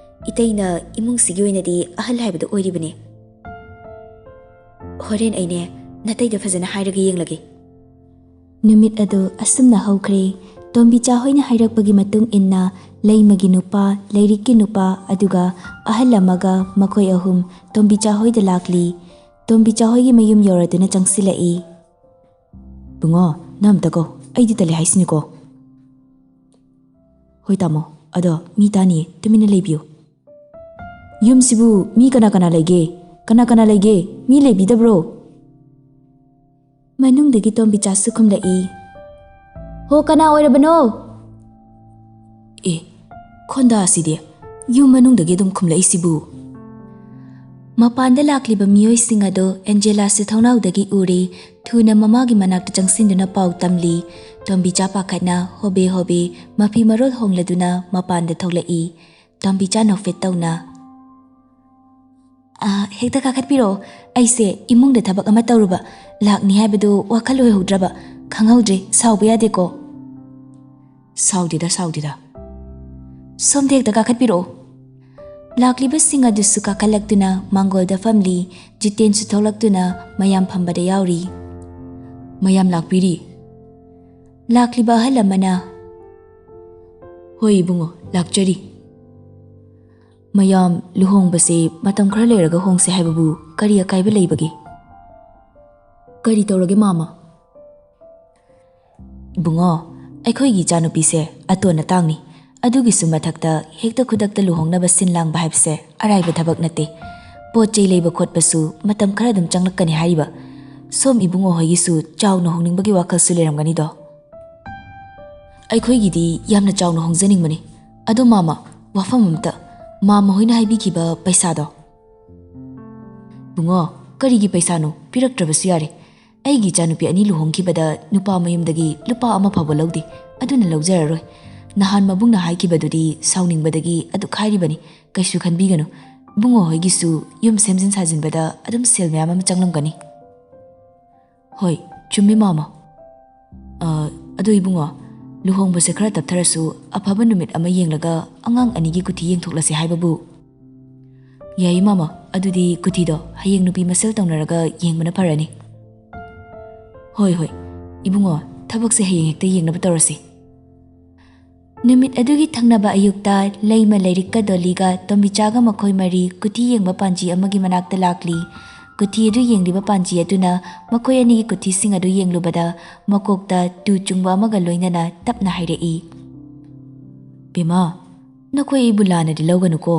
ꯏꯇꯩꯅ ꯏꯃꯨꯡꯁꯤꯒꯤ ꯑꯣꯏꯅꯗꯤ ꯑꯍꯜ ꯍꯥꯏꯕꯗꯨ ꯑꯣꯏꯔꯤꯕꯅꯤ꯫ ꯍꯣꯔꯦꯟ ꯑꯩꯅꯦ ꯅꯇꯩꯗ ꯐꯖꯅ ꯍꯥꯏꯔꯒ ꯌꯦꯡꯂꯒꯦ꯫ ꯅꯨꯃꯤꯠ ꯑꯗꯨ ꯑꯁꯨꯝꯅ ꯍꯧꯈ꯭ꯔꯦ꯫ ꯇꯣꯝꯕꯤꯆꯥ ꯍꯣꯏꯅ ꯍꯥꯏꯔꯛꯄꯒꯤ ꯃꯇꯨꯡ ꯏꯟꯅ ꯂꯩꯃꯒꯤ ꯅꯨꯄꯥ, ꯂꯥꯏꯔꯤꯛꯀꯤ ꯅꯨꯄꯥ, ꯑꯗꯨꯒ ꯑꯍꯜ ꯑꯃꯒ ꯃꯈꯣꯏ ꯑꯍꯨꯝ ꯇꯣꯝꯕꯤꯆꯥ ꯍꯣꯏꯗ ꯂꯥꯛꯂꯤ꯫ ꯇꯣꯝꯕꯤꯆꯥ ꯍꯣꯏꯒꯤ ꯃꯌꯨꯝ ꯌꯧꯔꯗꯨꯅ ꯆꯪꯁꯤꯜꯂꯛꯏ꯫ "ꯕꯨꯡꯉꯣ, ꯅꯪ ꯑꯝꯇ ꯀꯣ, ꯑꯩꯗꯤ ꯇꯜꯂꯦ ꯍꯥꯏꯁꯤꯅꯤꯀꯣ"꯫ "ꯍꯣꯏ ꯇꯥꯃꯣ, ꯑꯗꯣ ꯃꯤ ꯇꯥꯅꯤꯌꯦ, ꯇꯨꯃꯤꯟꯅ ꯂꯩꯕꯤꯌꯨ"꯫ "ꯌꯨꯝꯁꯤꯕꯨ ꯃꯤ ꯀꯅꯥ ꯀꯅꯥ ꯂꯩꯒꯦ? ꯀꯅꯥ ꯀꯅꯥ ꯂꯩꯒꯦ? ꯃꯤ ꯂꯩꯕꯤꯗꯕ꯭ꯔꯣ?" ꯃꯅꯨꯡꯗꯒꯤ ꯇꯣꯝꯕꯤꯆꯥꯁꯨ ꯈꯨꯝꯂꯛꯏ꯫ "ꯍꯣ, ꯀꯅꯥ ꯑꯣꯏꯔꯕꯅꯣ?" ꯑꯦ, ꯈꯣꯟꯗꯥ ꯑꯁꯤꯗꯤ ꯌꯨꯝ ꯃꯅꯨꯡꯗꯒꯤ ꯑꯗꯨꯝ ꯈꯨꯝꯂꯛꯏꯁꯤꯕꯨ꯫ ꯃꯄꯥꯟꯗ ꯂꯥꯛꯂꯤꯕ ꯃꯤꯑꯣꯏꯁꯤꯡ ꯑꯗꯨ ꯑꯦꯟꯖꯦꯂꯥꯁꯨ ꯊꯣꯡꯅꯥꯎꯗꯒꯤ ꯎꯔꯦ꯫ ꯊꯨꯅ ꯃꯃꯥꯒꯤ ꯃꯅꯥꯛꯇ ꯆꯪꯁꯤꯟꯗꯨꯅ ꯄꯥꯎ ꯇꯝꯂꯤ꯫ ꯇꯣꯝꯕꯤꯆꯥ ꯄꯥꯈꯠꯅ ꯍꯣꯕꯦ ꯍꯣꯕꯦ ꯃꯐꯤ ꯃꯔꯣꯜ ꯍꯣꯡꯂꯗꯨꯅ ꯃꯄꯥꯟꯗ ꯊꯣꯛꯂꯛꯏ꯫ ꯇꯣꯝꯕꯤꯆꯥ ꯅꯣꯛꯐꯦꯠ ꯇꯧꯅ, "ꯑ, ꯍꯦꯛꯇ ꯀꯥꯈꯠꯄꯤꯔꯛꯑꯣ꯫ ꯑꯩꯁꯦ ꯏꯃꯨꯡꯗ ꯊꯕꯛ ꯑꯃ ꯇꯧꯔꯨꯕ, ꯂꯥꯛꯅꯤ ꯍꯥꯏꯕꯗꯨ ꯋꯥꯈꯜ ꯑꯣꯏꯍꯧꯗ꯭ꯔꯕ꯫ ꯈꯪꯍꯧꯗ꯭ꯔꯦ, ꯁꯥꯎꯕ ꯌꯥꯗꯦꯀꯣ"꯫ "ꯁꯥꯎꯗꯦꯗ, ꯁꯥꯎꯗꯦꯗ"꯫ "ꯁꯣꯝꯗ ꯍꯦꯛꯇ ꯀꯥꯈꯠꯄꯤꯔꯛꯑꯣ"꯫ ꯂꯥꯛꯂꯤꯕꯁꯤꯡ ꯑꯗꯨꯁꯨ ꯀꯥꯈꯠꯂꯛꯇꯨꯅ ꯃꯥꯡꯒꯣꯜꯗ ꯐꯝꯂꯤ꯫ ꯖꯤꯇꯦꯟꯁꯨ ꯊꯣꯛꯂꯛꯇꯨꯅ ꯃꯌꯥꯝ ꯐꯝꯕꯗ ꯌꯥꯎꯔꯤ꯫ "ꯃꯌꯥꯝ ꯂꯥꯛꯄꯤꯔꯤ"꯫ ꯂꯥꯛꯂꯤꯕ ꯑꯍꯜ ꯑꯃꯅ, "ꯍꯣꯏ ꯏꯕꯨꯡꯉꯣ, ꯂꯥꯛꯆꯔꯤ"꯫ "ꯃꯌꯥꯝ, ꯂꯨꯍꯣꯡꯕꯁꯦ ꯃꯇꯝ ꯈꯔ ꯂꯩꯔꯒ ꯍꯣꯡꯁꯦ ꯍꯥꯏꯕꯕꯨ ꯀꯔꯤ ꯑꯀꯥꯏꯕ ꯂꯩꯕꯒꯦ?" "ꯀꯔꯤ ꯇꯧꯔꯒꯦ ꯃꯥꯃ?" "ꯏꯕꯨꯡꯉꯣ, ꯑꯩꯈꯣꯏꯒꯤ ꯏꯆꯥꯅꯨꯄꯤꯁꯦ ꯑꯇꯣꯟ ꯑꯇꯥꯡꯅꯤ꯫ ꯑꯗꯨꯒꯤꯁꯨ ꯃꯊꯛꯇ ꯍꯦꯛꯇ ꯈꯨꯗꯛꯇ ꯂꯨꯍꯣꯡꯅꯕ ꯁꯤꯟ ꯂꯥꯡꯕ ꯍꯥꯏꯕꯁꯦ ꯑꯔꯥꯏꯕ ꯊꯕꯛ ꯅꯠꯇꯦ꯫ ꯄꯣꯠ ꯆꯩ ꯂꯩꯕ ꯈꯣꯠꯄꯁꯨ ꯃꯇꯝ ꯈꯔ ꯑꯗꯨꯝ ꯆꯪꯂꯛꯀꯅꯤ ꯍꯥꯏꯔꯤꯕ꯫ ꯁꯣꯝ ꯏꯕꯨꯡꯉꯣ ꯍꯣꯏꯒꯤꯁꯨ ꯆꯥꯎꯅ ꯍꯣꯡꯅꯤꯡꯕꯒꯤ ꯋꯥꯈꯜꯁꯨ ꯂꯩꯔꯝꯒꯅꯤꯗꯣ"꯫ "ꯑꯩꯈꯣꯏꯒꯤꯗꯤ ꯌꯥꯝꯅ ꯆꯥꯎꯅ ꯍꯣꯡꯖꯅꯤꯡꯕꯅꯤ꯫ ꯑꯗꯣ ꯃꯥꯃ, ꯋꯥꯐꯝ ꯑꯃꯇ, ꯃꯥꯃ ꯍꯣꯏꯅ ꯍꯥꯏꯕꯤꯈꯤꯕ ꯄꯩꯁꯥꯗꯣ?" "ꯏꯕꯨꯡꯉꯣ, ꯀꯔꯤꯒꯤ ꯄꯩꯁꯥꯅꯣ? ꯄꯤꯔꯛꯇ꯭ꯔꯕꯁꯨ ꯌꯥꯔꯦ꯫ ꯑꯩꯒꯤ ꯏꯆꯥꯅꯨꯄꯤ ꯑꯅꯤ ꯂꯨꯍꯣꯡꯈꯤꯕꯗ ꯅꯨꯄꯥ ꯃꯌꯨꯝꯗꯒꯤ ꯂꯨꯄꯥ ꯑꯃ ꯐꯥꯎꯕ ꯂꯧꯗꯦ, ꯑꯗꯨꯅ ꯂꯧꯖꯔꯔꯣꯏ꯫ ꯅꯍꯥꯟ ꯃꯕꯨꯡꯅ ꯍꯥꯏꯈꯤꯕꯗꯨꯗꯤ ꯁꯥꯎꯅꯤꯡꯕꯗꯒꯤ ꯑꯗꯨꯛ ꯍꯥꯏꯔꯤꯕꯅꯤ, ꯀꯩꯁꯨ ꯈꯟꯕꯤꯒꯅꯨ꯫ ꯏꯕꯨꯡꯉꯣ ꯍꯣꯏꯒꯤꯁꯨ ꯌꯨꯝ ꯁꯦꯝꯖꯤꯟ ꯁꯥꯖꯤꯟꯕꯗ ꯑꯗꯨꯝ ꯁꯦꯜ ꯃꯌꯥꯝ ꯑꯃ ꯆꯪꯂꯝꯒꯅꯤ"꯫ "ꯍꯣꯏ, ꯆꯨꯝꯃꯤ ꯃꯥꯃ꯫ ꯑ, ꯑꯗꯣ ꯏꯕꯨꯡꯉꯣ, ꯂꯨꯍꯣꯡꯕꯁꯦ ꯈꯔ ꯇꯞꯊꯔꯁꯨ ꯑꯐꯕ ꯅꯨꯃꯤꯠ ꯑꯃ ꯌꯦꯡꯂꯒ ꯑꯉꯥꯡ ꯑꯅꯤꯒꯤ ꯀꯨꯊꯤ ꯌꯦꯡꯊꯣꯛꯂꯁꯦ ꯍꯥꯏꯕꯕꯨ"꯫ "ꯌꯥꯏꯌꯦ ꯃꯥꯃ, ꯑꯗꯨꯗꯤ ꯀꯨꯊꯤꯗꯣ ꯍꯌꯦꯡ ꯅꯨꯄꯤ ꯃꯁꯦꯜ ꯇꯧꯅꯔꯒ ꯌꯦꯡꯕꯅ ꯐꯔꯅꯤ"꯫ "ꯍꯣꯏ, ꯍꯣꯏ, ꯏꯕꯨꯡꯉꯣ, ꯊꯕꯛꯁꯦ ꯍꯌꯦꯡ ꯍꯦꯛꯇ ꯌꯦꯡꯅꯕ ꯇꯧꯔꯁꯤ꯫" ꯅꯨꯃꯤꯠ ꯑꯗꯨꯒꯤ ꯊꯪꯅꯕ ꯑꯌꯨꯛꯇ ꯂꯩꯃ, ꯂꯩꯔꯤꯛꯀ ꯗꯣꯂꯤꯒ ꯇꯣꯝꯕꯤꯆꯥꯒ ꯃꯈꯣꯏ ꯃꯔꯤ ꯀꯨꯊꯤ ꯌꯦꯡꯕ ꯄꯥꯟꯖꯤ ꯑꯃꯒꯤ ꯃꯅꯥꯛꯇ ꯂꯥꯛꯂꯤ꯫ ꯀꯨꯊꯤ ꯑꯗꯨ ꯌꯦꯡꯂꯤꯕ ꯄꯥꯟꯖꯤ ꯑꯗꯨꯅ ꯃꯈꯣꯏ ꯑꯅꯤꯒꯤ ꯀꯨꯊꯤꯁꯤꯡ ꯑꯗꯨ ꯌꯦꯡꯂꯨꯕꯗ ꯃꯀꯣꯛꯇ ꯇꯨ ꯆꯨꯡꯕ ꯑꯃꯒ ꯂꯣꯏꯅꯅ ꯇꯞꯅ ꯍꯥꯏꯔꯛꯏ, "ꯕꯦꯝꯃ, ꯅꯈꯣꯏ ꯑꯩꯕꯨ ꯂꯥꯟꯅꯗꯤ ꯂꯧꯒꯅꯨꯀꯣ꯫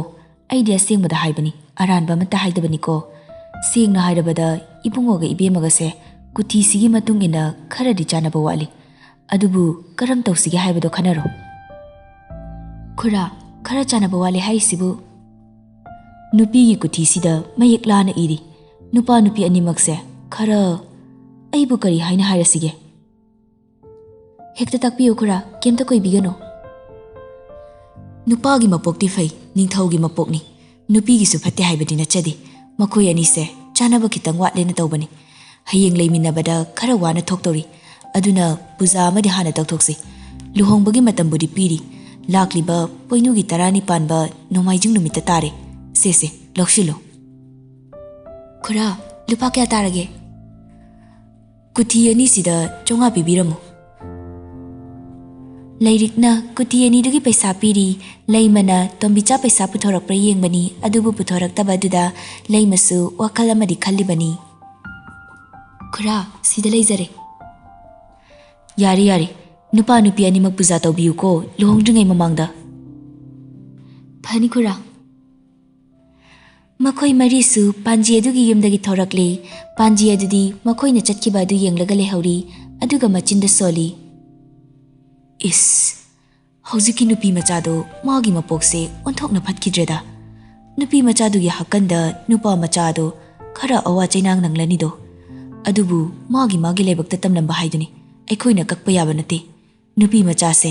ꯑꯩꯗꯤ ꯑꯁꯦꯡꯕꯗ ꯍꯥꯏꯕꯅꯤ, ꯑꯔꯥꯟꯕ ꯑꯃꯠꯇ ꯍꯥꯏꯗꯕꯅꯤꯀꯣ꯫ ꯁꯦꯡꯅ ꯍꯥꯏꯔꯕꯗ ꯏꯕꯨꯡꯉꯣꯒ ꯏꯕꯦꯝꯃꯒꯁꯦ ꯀꯨꯊꯤꯁꯤꯒꯤ ꯃꯇꯨꯡ ꯏꯟꯅ ꯈꯔꯗꯤ ꯆꯥꯟꯅꯕ ꯋꯥꯠꯂꯤ꯫ ꯑꯗꯨꯕꯨ ꯀꯔꯝ ꯇꯧꯁꯤꯒꯦ ꯍꯥꯏꯕꯗꯣ ꯈꯟꯅꯔꯣ꯫" "ꯈꯨꯔꯥ, ꯈꯔ ꯆꯥꯟꯅꯕ ꯋꯥꯠꯂꯦ ꯍꯥꯏꯔꯤꯁꯤꯕꯨ?" "ꯅꯨꯄꯤꯒꯤ ꯀꯨꯊꯤꯁꯤꯗ ꯃꯌꯦꯛ ꯂꯥꯅ ꯏꯔꯤ, ꯅꯨꯄꯥ ꯅꯨꯄꯤ ꯑꯅꯤꯃꯛꯁꯦ ꯈꯔ, ꯑꯩꯕꯨ ꯀꯔꯤ ꯍꯥꯏꯅ ꯍꯥꯏꯔꯁꯤꯒꯦ?" "ꯍꯦꯛꯇ ꯇꯥꯛꯄꯤꯌꯨ ꯈꯨꯔꯥ, ꯀꯩꯝꯇ ꯀꯣꯏꯕꯤꯒꯅꯨ꯫" "ꯅꯨꯄꯥꯒꯤ ꯃꯄꯣꯛꯇꯤ ꯐꯩ, ꯅꯤꯡꯊꯧꯒꯤ ꯃꯄꯣꯛꯅꯤ꯫ ꯅꯨꯄꯤꯒꯤꯁꯨ ꯐꯠꯇꯦ ꯍꯥꯏꯕꯗꯤ ꯅꯠꯆꯗꯦ꯫ ꯃꯈꯣꯏ ꯑꯅꯤꯁꯦ ꯆꯥꯟꯅꯕ ꯈꯤꯇꯪ ꯋꯥꯠꯂꯦꯅ ꯇꯧꯕꯅꯤ꯫ ꯍꯌꯦꯡ ꯂꯩꯃꯤꯟꯅꯕꯗ ꯈꯔ ꯋꯥꯅ ꯊꯣꯛꯇꯧꯔꯤ꯫ ꯑꯗꯨꯅ ꯄꯨꯖꯥ ꯑꯃꯗꯤ ꯍꯥꯟꯅ ꯇꯧꯊꯣꯛꯁꯤ꯫ ꯂꯨꯍꯣꯡꯕꯒꯤ ꯃꯇꯝꯕꯨꯗꯤ ꯄꯤꯔꯤ꯫ ꯂꯥꯛꯂꯤꯕ ꯄꯣꯏꯅꯨꯒꯤ ꯇꯔꯥꯅꯤꯄꯥꯟꯕ ꯅꯣꯡꯃꯥꯏꯖꯤꯡ ꯅꯨꯃꯤꯠꯇ ꯇꯥꯔꯦ꯫ ꯁꯦ, ꯁꯦ, ꯂꯧꯁꯤꯜꯂꯨ꯫" "ꯈꯨꯔꯥ, ꯂꯨꯄꯥ ꯀꯌꯥ ꯇꯥꯔꯒꯦ?" "ꯀꯨꯊꯤ ꯑꯅꯤꯁꯤꯗ ꯆꯥꯝꯃꯉꯥ ꯄꯤꯕꯤꯔꯝꯃꯨ꯫" ꯂꯩꯔꯤꯛꯅ ꯀꯨꯊꯤ ꯑꯅꯤꯗꯨꯒꯤ ꯄꯩꯁꯥ ꯄꯤꯔꯤ꯫ ꯂꯩꯃꯅ ꯇꯣꯝꯕꯤꯆꯥ ꯄꯩꯁꯥ ꯄꯨꯊꯣꯔꯛꯄ꯭ꯔꯥ ꯌꯦꯡꯕꯅꯤ, ꯑꯗꯨꯕꯨ ꯄꯨꯊꯣꯔꯛꯇꯕ ꯑꯗꯨꯗ ꯂꯩꯃꯁꯨ ꯋꯥꯈꯜ ꯑꯃꯗꯤ ꯈꯜꯂꯤꯕꯅꯤ꯫ "ꯈꯨꯔꯥ, ꯁꯤꯗ ꯂꯩꯖꯔꯦ꯫" "ꯌꯥꯔꯦ, ꯌꯥꯔꯦ, ꯅꯨꯄꯥ ꯅꯨꯄꯤ ꯑꯅꯤꯃꯛ ꯄꯨꯖꯥ ꯇꯧꯕꯤꯌꯨꯀꯣ ꯂꯨꯍꯣꯡꯗ꯭ꯔꯤꯉꯩ ꯃꯃꯥꯡꯗ꯫" "ꯐꯅꯤ ꯈꯨꯔꯥ꯫" ꯃꯈꯣꯏ ꯃꯔꯤꯁꯨ ꯄꯥꯟꯖꯤ ꯑꯗꯨꯒꯤ ꯌꯨꯝꯗꯒꯤ ꯊꯣꯔꯛꯂꯦ꯫ ꯄꯥꯟꯖꯤ ꯑꯗꯨꯗꯤ ꯃꯈꯣꯏꯅ ꯆꯠꯈꯤꯕ ꯑꯗꯨ ꯌꯦꯡꯂꯒ ꯂꯩꯍꯧꯔꯤ, ꯑꯗꯨꯒ ꯃꯆꯤꯟꯗ ꯁꯣꯜꯂꯤ꯫ "ꯏꯁ, ꯍꯧꯖꯤꯛꯀꯤ ꯅꯨꯄꯤ ꯃꯆꯥꯗꯣ ꯃꯥꯒꯤ ꯃꯄꯣꯛꯁꯦ ꯑꯣꯟꯊꯣꯛꯅ ꯐꯠꯈꯤꯗ꯭ꯔꯦꯗ꯫ ꯅꯨꯄꯤ ꯃꯆꯥꯗꯨꯒꯤ ꯍꯥꯀꯟꯗ ꯅꯨꯄꯥ ꯃꯆꯥꯗꯣ ꯈꯔ ꯑꯋꯥ ꯆꯩꯅꯥꯡ ꯅꯪꯂꯅꯤꯗꯣ꯫ ꯑꯗꯨꯕꯨ ꯃꯥꯒꯤ ꯃꯥꯒꯤ ꯂꯥꯏꯕꯛꯇ ꯇꯝꯂꯝꯕ ꯍꯥꯏꯗꯨꯅꯤ, ꯑꯩꯈꯣꯏꯅ ꯀꯛꯄ ꯌꯥꯕ ꯅꯠꯇꯦ꯫ ꯅꯨꯄꯤ ꯃꯆꯥꯁꯦ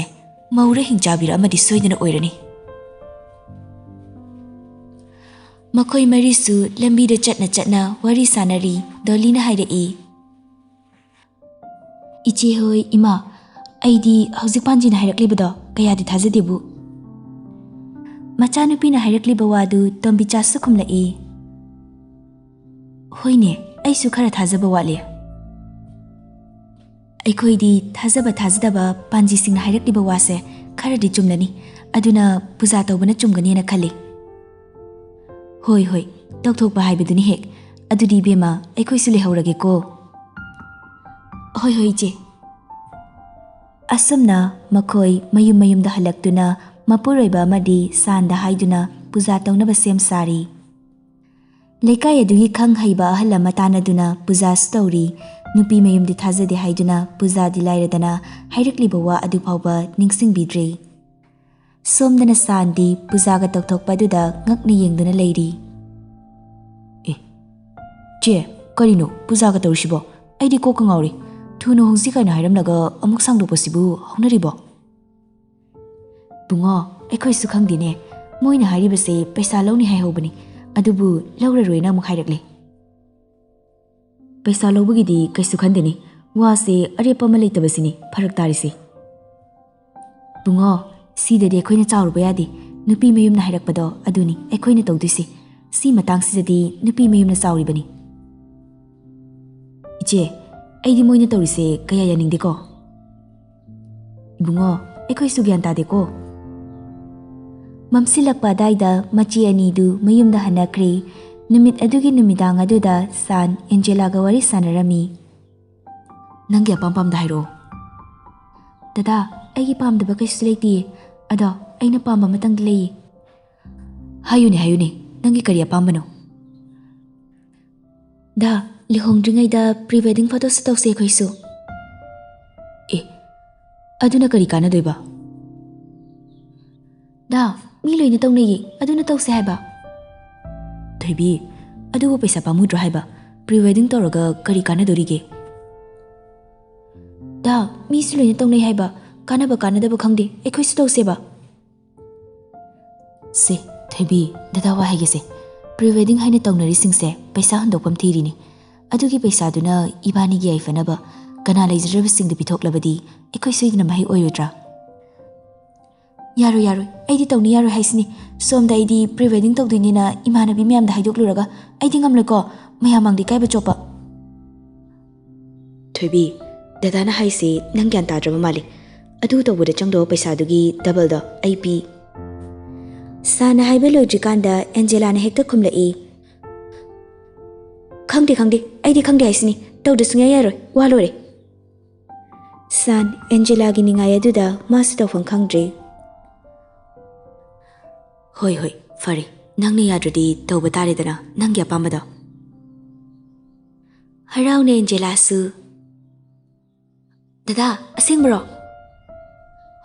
ꯃꯧꯔ ꯍꯤꯡꯆꯥꯕꯤꯔ ꯑꯃꯗꯤ ꯁꯣꯏꯗꯅ ꯑꯣꯏꯔꯅꯤ꯫" ꯃꯈꯣꯏ ꯃꯔꯤꯁꯨ ꯂꯝꯕꯤꯗ ꯆꯠꯅ ꯆꯠꯅ ꯋꯥꯔꯤ ꯁꯥꯟꯅꯔꯤ꯫ ꯗꯣꯂꯤꯅ ꯍꯥꯏꯔꯛꯏ, "ꯏꯆꯦ ꯍꯣꯏ, ꯏꯃꯥ, ꯑꯩꯗꯤ ꯍꯧꯖꯤꯛ ꯄꯥꯟꯖꯤꯅ ꯍꯥꯏꯔꯛꯂꯤꯕꯗꯣ ꯀꯌꯥꯗꯤ ꯊꯥꯖꯗꯦꯕꯨ꯫" ꯃꯆꯥꯅꯨꯄꯤꯅ ꯍꯥꯏꯔꯛꯂꯤꯕ ꯋꯥꯗꯨ ꯇꯣꯝꯕꯤꯆꯥꯁꯨ ꯈꯨꯝꯂꯛꯏ, "ꯍꯣꯏꯅꯦ, ꯑꯩꯁꯨ ꯈꯔ ꯊꯥꯖꯕ ꯋꯥꯠꯂꯤ꯫" ꯑꯩꯈꯣꯏꯗꯤ ꯊꯥꯖꯕ ꯊꯥꯖꯗꯕ ꯄꯥꯟꯖꯤꯁꯤꯡꯅ ꯍꯥꯏꯔꯛꯂꯤꯕ ꯋꯥꯁꯦ ꯈꯔꯗꯤ ꯆꯨꯝꯂꯅꯤ, ꯑꯗꯨꯅ ꯄꯨꯖꯥ ꯇꯧꯕꯅ ꯆꯨꯝꯒꯅꯤꯅ ꯈꯜꯂꯤ꯫ ꯍꯣꯏ ꯍꯣꯏ, ꯇꯧꯊꯣꯛꯄ ꯍꯥꯏꯕꯗꯨꯅꯤ ꯍꯦꯛ꯫ ꯑꯗꯨꯗꯤ ꯏꯕꯦꯝꯃ, ꯑꯩꯈꯣꯏꯁꯨ ꯂꯩꯍꯧꯔꯒꯦꯀꯣ꯫ ꯍꯣꯏ ꯍꯣꯏ ꯏꯆꯦ꯫ ꯑꯁꯨꯝꯅ ꯃꯈꯣꯏ ꯃꯌꯨꯝ ꯃꯌꯨꯝꯗ ꯍꯜꯂꯛꯇꯨꯅ ꯃꯄꯨꯔꯣꯏꯕ ꯑꯃꯗꯤ ꯁꯥꯟꯗ ꯍꯥꯏꯗꯨꯅ ꯄꯨꯖꯥ ꯇꯧꯅꯕ ꯁꯦꯝ ꯁꯥꯔꯤ꯫ ꯂꯩꯀꯥꯏ ꯑꯗꯨꯒꯤ ꯈꯪ ꯍꯩꯕ ꯑꯍꯜ ꯑꯃ ꯇꯥꯟꯅꯗꯨꯅ ꯄꯨꯖꯥꯁꯨ ꯇꯧꯔꯤ꯫ ꯅꯨꯄꯤ ꯃꯌꯨꯝꯗꯤ ꯊꯥꯖꯗꯦ ꯍꯥꯏꯗꯨꯅ ꯄꯨꯖꯥꯗꯤ ꯂꯥꯏꯔꯗꯅ ꯍꯥꯏꯔꯛꯂꯤꯕ ꯋꯥ ꯑꯗꯨ ꯐꯥꯎꯕ ꯅꯤꯡꯁꯤꯡꯕꯤꯗ꯭ꯔꯦ꯫ ꯁꯣꯝꯗꯅ ꯁꯥꯟꯗꯤ ꯄꯨꯖꯥꯒ ꯇꯧꯊꯣꯛꯄ ꯑꯗꯨꯗ ꯉꯛꯅ ꯌꯦꯡꯗꯨꯅ ꯂꯩꯔꯤ꯫ ꯑꯦ, ꯆꯦ, ꯀꯔꯤꯅꯣ ꯄꯨꯖꯥꯒ ꯇꯧꯔꯤꯁꯤꯕꯣ? ꯑꯩꯗꯤ ꯀꯣꯛꯀ ꯉꯥꯎꯔꯦ꯫ ꯊꯨꯅ ꯍꯣꯡꯁꯤ ꯀꯥꯏꯅ ꯍꯥꯏꯔꯝꯂꯒ ꯑꯃꯨꯛ ꯁꯥꯡꯗꯣꯛꯄꯁꯤꯕꯨ ꯍꯧꯅꯔꯤꯕꯣ? ꯕꯨꯡꯉꯣ, ꯑꯩꯈꯣꯏꯁꯨ ꯈꯪꯗꯦꯅꯦ꯫ ꯃꯣꯏꯅ ꯍꯥꯏꯔꯤꯕꯁꯦ ꯄꯩꯁꯥ ꯂꯧꯅꯤ ꯍꯥꯏꯍꯧꯕꯅꯤ, ꯑꯗꯨꯕꯨ ꯂꯧꯔꯔꯣꯏꯅ ꯑꯃꯨꯛ ꯍꯥꯏꯔꯛꯂꯦ꯫ ꯄꯩꯁꯥ ꯂꯧꯕꯒꯤꯗꯤ ꯀꯩꯁꯨ ꯈꯟꯗꯦꯅꯦ, ꯋꯥꯁꯦ ꯑꯔꯦꯞꯄ ꯑꯃ ꯂꯩꯇꯕꯁꯤꯅꯤ ꯐꯔꯛ ꯇꯥꯔꯤꯁꯦ꯫ ꯕꯨꯡꯉꯣ, ꯁꯤꯗꯗꯤ ꯑꯩꯈꯣꯏꯅ ꯆꯥꯎꯔꯨꯕ ꯌꯥꯗꯦ꯫ ꯅꯨꯄꯤ ꯃꯌꯨꯝꯅ ꯍꯥꯏꯔꯛꯄꯗꯣ ꯑꯗꯨꯅꯤ ꯑꯩꯈꯣꯏꯅ ꯇꯧꯗꯣꯏꯁꯦ꯫ ꯁꯤ ꯃꯇꯥꯡꯁꯤꯗꯗꯤ ꯅꯨꯄꯤ ꯃꯌꯨꯝꯅ ꯆꯥꯎꯔꯤꯕꯅꯤ꯫ ꯏꯆꯦ, ꯑꯩꯗꯤ ꯃꯣꯏꯅ ꯇꯧꯔꯤꯁꯦ ꯀꯌꯥ ꯌꯥꯅꯤꯡꯗꯦꯀꯣ꯫ ꯏꯕꯨꯡꯉꯣ, ꯑꯩꯈꯣꯏꯁꯨ ꯒ꯭ꯌꯥꯟ ꯇꯥꯗꯦꯀꯣ꯫ ꯃꯝꯁꯤꯜꯂꯛꯄ ꯑꯗꯥꯏꯗ ꯃꯆꯦ ꯑꯅꯤꯗꯨ ꯃꯌꯨꯝꯗ ꯍꯟꯅꯈ꯭ꯔꯦ꯫ ꯅꯨꯃꯤꯠ ꯑꯗꯨꯒꯤ ꯅꯨꯃꯤꯗꯥꯡ ꯑꯗꯨꯗ ꯁꯥꯟ ꯑꯦꯟꯖꯦꯂꯥꯒ ꯋꯥꯔꯤ ꯁꯥꯟꯅꯔꯝꯃꯤ꯫ "ꯅꯪꯒꯤ ꯑꯄꯥꯝ ꯄꯥꯝꯗ ꯍꯥꯏꯔꯛꯑꯣ꯫" "ꯗꯗꯥ, ꯑꯩꯒꯤ ꯄꯥꯝꯗꯕ ꯀꯩꯁꯨ ꯂꯩꯇꯤꯌꯦ꯫ ꯑꯗꯣ ꯑꯩꯅ ꯄꯥꯝꯕ ꯑꯃꯇꯪꯗꯤ ꯂꯩꯌꯦ꯫" "ꯍꯥꯏꯌꯨꯅꯦ, ꯍꯥꯏꯌꯨꯅꯦ, ꯅꯪꯒꯤ ꯀꯔꯤ ꯑꯄꯥꯝꯕꯅꯣ?" "ꯗꯥ, ꯂꯨꯍꯣꯡꯗ꯭ꯔꯤꯉꯩꯗ pre wedding photo shoot ꯇꯧꯁꯦ ꯑꯩꯈꯣꯏꯁꯨ꯫" "ꯑꯦ, ꯑꯗꯨꯅ ꯀꯔꯤ ꯀꯥꯟꯅꯗꯣꯏꯕ?" "ꯗꯥ, ꯃꯤ ꯂꯣꯏꯅ ꯇꯧꯅꯩꯌꯦ, ꯑꯗꯨꯅ ꯇꯧꯁꯦ ꯍꯥꯏꯕ꯫" "ꯊꯣꯏꯕꯤ, ꯑꯗꯨꯕꯨ ꯄꯩꯁꯥ ꯄꯥꯝꯃꯨꯗ꯭ꯔꯣ ꯍꯥꯏꯕ? Pre wedding ꯇꯧꯔꯒ ꯀꯔꯤ ꯀꯥꯟꯅꯗꯣꯔꯤꯒꯦ?" "ꯗꯥ, ꯃꯤꯁꯨ ꯂꯣꯏꯅ ꯇꯧꯅꯩ ꯍꯥꯏꯕ, ꯀꯥꯟꯅꯕ ꯀꯥꯟꯅꯗꯕ ꯈꯪꯗꯦ, ꯑꯩꯈꯣꯏꯁꯨ ꯇꯧꯁꯦꯕ꯫" "ꯁꯦ, ꯊꯣꯏꯕꯤ, ꯗꯗꯥ ꯋꯥ ꯍꯥꯏꯒꯦꯁꯦ꯫ Pre wedding ꯍꯥꯏꯅ ꯇꯧꯅꯔꯤꯁꯤꯡꯁꯦ ꯄꯩꯁꯥ ꯍꯨꯟꯗꯣꯛꯐꯝ ꯊꯤꯔꯤꯅꯤ꯫ ꯑꯗꯨꯒꯤ ꯄꯩꯁꯥꯗꯨꯅ ꯏꯕꯥꯅꯤꯒꯤ ꯌꯥꯏꯐꯅꯕ ꯀꯅꯥ ꯂꯩꯖꯗ꯭ꯔꯕꯁꯤꯡꯗ ꯄꯤꯊꯣꯛꯂꯕꯗꯤ ꯑꯩꯈꯣꯏ ꯁꯣꯏꯗꯅ ꯃꯍꯩ ꯑꯣꯏꯔꯣꯏꯗ꯭ꯔꯥ?" "ꯌꯥꯔꯣꯏ, ꯌꯥꯔꯣꯏ, ꯑꯩꯗꯤ ꯇꯧꯅꯤ ꯌꯥꯔꯣꯏ ꯍꯥꯏꯁꯤꯅꯤ꯫ ꯁꯣꯝꯗ ꯑꯩꯗꯤ pre wedding ꯇꯧꯗꯣꯏꯅꯦꯅ ꯏꯃꯥꯟꯅꯕꯤ ꯃꯌꯥꯝꯗ ꯍꯥꯏꯗꯣꯛꯂꯨꯔꯒ ꯑꯩꯗꯤ ꯉꯝꯂꯣꯏꯀꯣ, ꯃꯌꯥꯝ ꯃꯥꯡꯗ ꯏꯀꯥꯏꯕ ꯆꯣꯞꯄ꯫" "ꯊꯣꯏꯕꯤ, ꯗꯗꯥꯅ ꯍꯥꯏꯁꯤ ꯅꯪ ꯒ꯭ꯌꯥꯟ ꯇꯥꯗ꯭ꯔꯕ ꯃꯥꯜꯂꯤ꯫ ꯑꯗꯨ ꯇꯧꯕꯗ ꯆꯪꯗꯧꯕ ꯄꯩꯁꯥꯗꯨꯒꯤ ꯗꯕꯜꯗꯣ ꯑꯩ ꯄꯤ꯫ ꯁꯥꯟꯅ ꯍꯥꯏꯕ ꯂꯣꯏꯗ꯭ꯔꯤꯀꯥꯟꯗ ꯑꯦꯟꯖꯦꯂꯥꯅ ꯍꯦꯛꯇ ꯈꯨꯝꯂꯛꯏ, "ꯈꯪꯗꯦ, ꯈꯪꯗꯦ, ꯑꯩꯗꯤ ꯈꯪꯗꯦ ꯍꯥꯏꯁꯤꯅꯤ꯫ ꯇꯧꯗ ꯁꯨꯡꯌꯥ ꯌꯥꯔꯣꯏ, ꯋꯥ ꯂꯣꯏꯔꯦ꯫" ꯁꯥꯟ ꯑꯦꯟꯖꯦꯂꯥꯒꯤ ꯅꯤꯡꯉꯥꯏ ꯑꯗꯨꯗ ꯃꯥꯁꯨ ꯇꯧꯐꯝ ꯈꯪꯗ꯭ꯔꯦ꯫ "ꯍꯣꯏ, ꯍꯣꯏ, ꯐꯔꯦ꯫ ꯅꯪꯅ ꯌꯥꯗ꯭ꯔꯗꯤ ꯇꯧꯕ ꯇꯥꯔꯦꯗꯅ, ꯅꯪꯒꯤ ꯑꯄꯥꯝꯕꯗꯣ꯫" ꯍꯔꯥꯎꯅ ꯑꯦꯟꯖꯦꯂꯥꯁꯨ, "ꯗꯗꯥ, ꯑꯁꯦꯡꯕꯔꯣ?"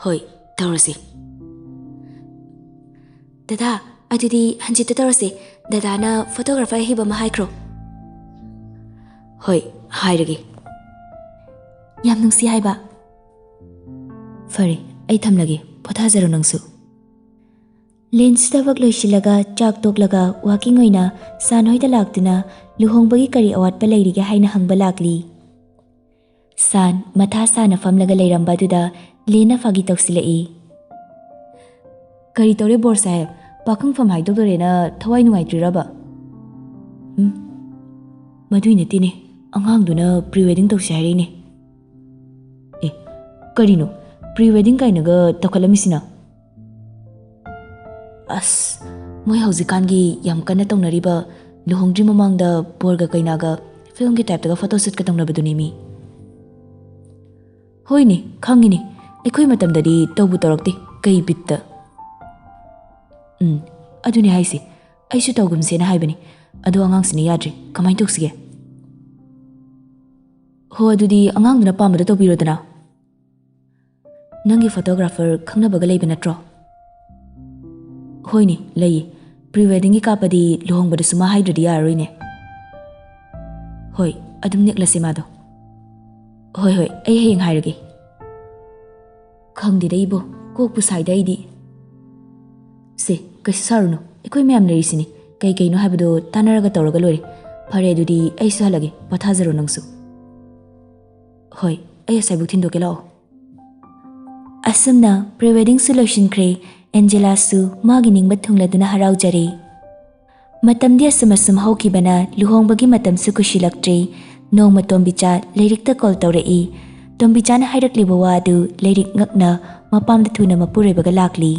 "ꯍꯣꯏ, ꯇꯧꯔꯁꯤ꯫" "ꯗꯗꯥ, ꯑꯗꯨꯗꯤ ꯍꯟꯖꯤꯠꯇ ꯇꯧꯔꯁꯦ꯫ ꯗꯗꯥꯅ ꯐꯣꯇꯣꯒ꯭ꯔꯥꯐꯔ ꯑꯍꯩꯕ ꯑꯃ ꯍꯥꯏꯈ꯭ꯔꯣ꯫" "ꯍꯣꯏ, ꯍꯥꯏꯔꯒꯦ꯫" "ꯌꯥꯝ ꯅꯨꯡꯁꯤ ꯍꯥꯏꯕ꯫" "ꯐꯔꯦ, ꯑꯩ ꯊꯝꯂꯒꯦ꯫ ꯄꯣꯊꯥꯖꯔꯣ ꯅꯪꯁꯨ꯫" ꯂꯦꯟꯁ ꯊꯕꯛ ꯂꯣꯏꯁꯤꯜꯂꯒ ꯆꯥꯛ ꯇꯣꯛꯂꯒ ꯋꯥꯀꯤꯡ ꯑꯣꯏꯅ ꯁꯥꯟ ꯍꯣꯏꯗ ꯂꯥꯛꯇꯨꯅ ꯂꯨꯍꯣꯡꯕꯒꯤ ꯀꯔꯤ ꯑꯋꯥꯠꯄ ꯂꯩꯔꯤꯒꯦ ꯍꯥꯏꯅ ꯍꯪꯕ ꯂꯥꯛꯂꯤ꯫ ꯁꯥꯟ ꯃꯊꯥ ꯁꯥꯅ ꯐꯝꯂꯒ ꯂꯩꯔꯝꯕ ꯑꯗꯨꯗ ꯂꯦꯟꯅ ꯐꯥꯒꯤ ꯇꯧꯁꯤꯜꯂꯛꯏ꯫ "ꯀꯔꯤ ꯇꯧꯔꯦ ꯕꯣꯔ ꯁꯥꯍꯦꯕ? ꯄꯥꯈꯪꯐꯝ ꯍꯥꯏꯗꯣꯛꯇꯣꯔꯦꯅ ꯊꯋꯥꯏ ꯅꯨꯡꯉꯥꯏꯇ꯭ꯔꯤꯔꯕ?" "ꯎꯝ, ꯃꯗꯨꯏ ꯅꯠꯇꯦꯅꯦ, ꯑꯉꯥꯡꯗꯨꯅ ꯄ꯭ꯔꯤ ꯋꯦꯗꯤꯡ ꯇꯧꯁꯦ ꯍꯥꯏꯔꯛꯏꯅꯦ꯫" "ꯑꯦ, ꯀꯔꯤꯅꯣ ꯄ꯭ꯔꯤ ꯋꯦꯗꯤꯡ ꯀꯥꯏꯅꯒ ꯇꯧꯈꯠꯂꯝꯃꯤꯁꯤꯅ?" "ꯑꯁ, ꯃꯣꯏ ꯍꯧꯖꯤꯛꯀꯥꯟꯒꯤ ꯌꯥꯝ ꯀꯟꯅ ꯇꯧꯅꯔꯤꯕ ꯂꯨꯍꯣꯡꯗ꯭ꯔꯤ ꯃꯃꯥꯡꯗ ꯕꯣꯔꯒ ꯀꯩꯅꯥꯒ ꯐꯤꯂꯝꯒꯤ ꯇꯥꯏꯞꯇꯒ ꯐꯣꯇꯣ ꯁꯨꯠꯀ ꯇꯧꯅꯕꯗꯨꯅꯦ ꯃꯤ꯫" "ꯍꯣꯏꯅꯦ, ꯈꯪꯉꯤꯅꯦ, ꯑꯩꯈꯣꯏ ꯃꯇꯝꯗꯗꯤ ꯇꯧꯕꯨ ꯇꯧꯔꯛꯇꯦ, ꯀꯩ ꯕꯤꯠꯇ?" "ꯎꯝ, ꯑꯗꯨꯅꯦ ꯍꯥꯏꯁꯦ, ꯑꯩꯁꯨ ꯇꯧꯒꯨꯝꯁꯦꯅ ꯍꯥꯏꯕꯅꯤ, ꯑꯗꯣ ꯑꯉꯥꯡꯁꯤꯅ ꯌꯥꯗ꯭ꯔꯦ, ꯀꯃꯥꯏꯅ ꯇꯧꯁꯤꯒꯦ?" "ꯍꯣ, ꯑꯗꯨꯗꯤ ꯑꯉꯥꯡꯗꯨꯅ ꯄꯥꯝꯕꯗꯣ ꯇꯧꯕꯤꯔꯣꯗꯅ꯫" "ꯅꯪꯒꯤ ꯐꯣꯇꯣꯒ꯭ꯔꯥꯐꯔ ꯈꯪꯅꯕꯒ ꯂꯩꯕ ꯅꯠꯇ꯭ꯔꯣ?" "ꯍꯣꯏꯅꯦ, ꯂꯩꯌꯦ꯫ ꯄ꯭ꯔꯤ ꯋꯦꯗꯤꯡꯒꯤ ꯀꯥꯞꯄꯗꯤ ꯂꯨꯍꯣꯡꯕꯗꯁꯨ ꯃꯥ ꯍꯥꯏꯗ꯭ꯔꯗꯤ ꯌꯥꯔꯔꯣꯏꯅꯦ꯫" "ꯍꯣꯏ, ꯑꯗꯨꯝ ꯅꯦꯛꯂꯁꯦ ꯃꯥꯗꯣ꯫" "ꯍꯣꯏ, ꯍꯣꯏ, ꯑꯩ ꯍꯌꯦꯡ ꯍꯥꯏꯔꯒꯦ꯫" "ꯈꯪꯗꯦꯗ ꯏꯕꯣ, ꯀꯣꯛꯄꯨ ꯁꯥꯏꯗ ꯑꯩꯗꯤ꯫" "ꯁꯦ, ꯀꯩꯁꯨ ꯁꯥꯔꯨꯅꯨ, ꯑꯩꯈꯣꯏ ꯃꯌꯥꯝ ꯂꯩꯔꯤꯁꯤꯅꯤ꯫ ꯀꯩ ꯀꯩꯅꯣ ꯍꯥꯏꯕꯗꯣ ꯇꯥꯟꯅꯔꯒ ꯇꯧꯔꯒ ꯂꯣꯏꯔꯦ꯫ ꯐꯔꯦ, ꯑꯗꯨꯗꯤ ꯑꯩꯁꯨ ꯍꯜꯂꯒꯦ, ꯄꯣꯊꯥꯖꯔꯣ ꯅꯪꯁꯨ꯫" "ꯍꯣꯏ, ꯑꯩ ꯑꯁꯥꯏꯕꯨꯛ ꯊꯤꯟꯗꯣꯛꯀꯦ ꯂꯥꯛꯑꯣ꯫" ꯑꯁꯨꯝꯅ ꯄ꯭ꯔꯤ ꯋꯦꯗꯤꯡꯁꯨ ꯂꯣꯏꯁꯤꯟꯈ꯭ꯔꯦ꯫ ꯑꯦꯟꯖꯦꯂꯥꯁꯨ ꯃꯥꯒꯤ ꯅꯤꯡꯕ ꯊꯨꯡꯂꯗꯨꯅ ꯍꯔꯥꯎꯖꯔꯦ꯫ ꯃꯇꯝꯗꯤ ꯑꯁꯨꯝ ꯑꯁꯨꯝ ꯍꯧꯈꯤꯕꯅ ꯂꯨꯍꯣꯡꯕꯒꯤ ꯃꯇꯝꯁꯨ ꯀꯨꯏꯁꯤꯜꯂꯛꯇ꯭ꯔꯦ꯫ ꯅꯣꯡꯃ ꯇꯣꯝꯕꯤꯆꯥ ꯂꯩꯔꯤꯛꯇ ꯀꯣꯜ ꯇꯧꯔꯛꯏ꯫ ꯇꯣꯝꯕꯤꯆꯥꯅ ꯍꯥꯏꯔꯛꯂꯤꯕ ꯋꯥ ꯑꯗꯨ ꯂꯩꯔꯤꯛ ꯉꯛꯅ ꯃꯄꯥꯝꯗ ꯊꯨꯅ ꯃꯄꯨꯔꯣꯏꯕꯒ ꯂꯥꯛꯂꯤ꯫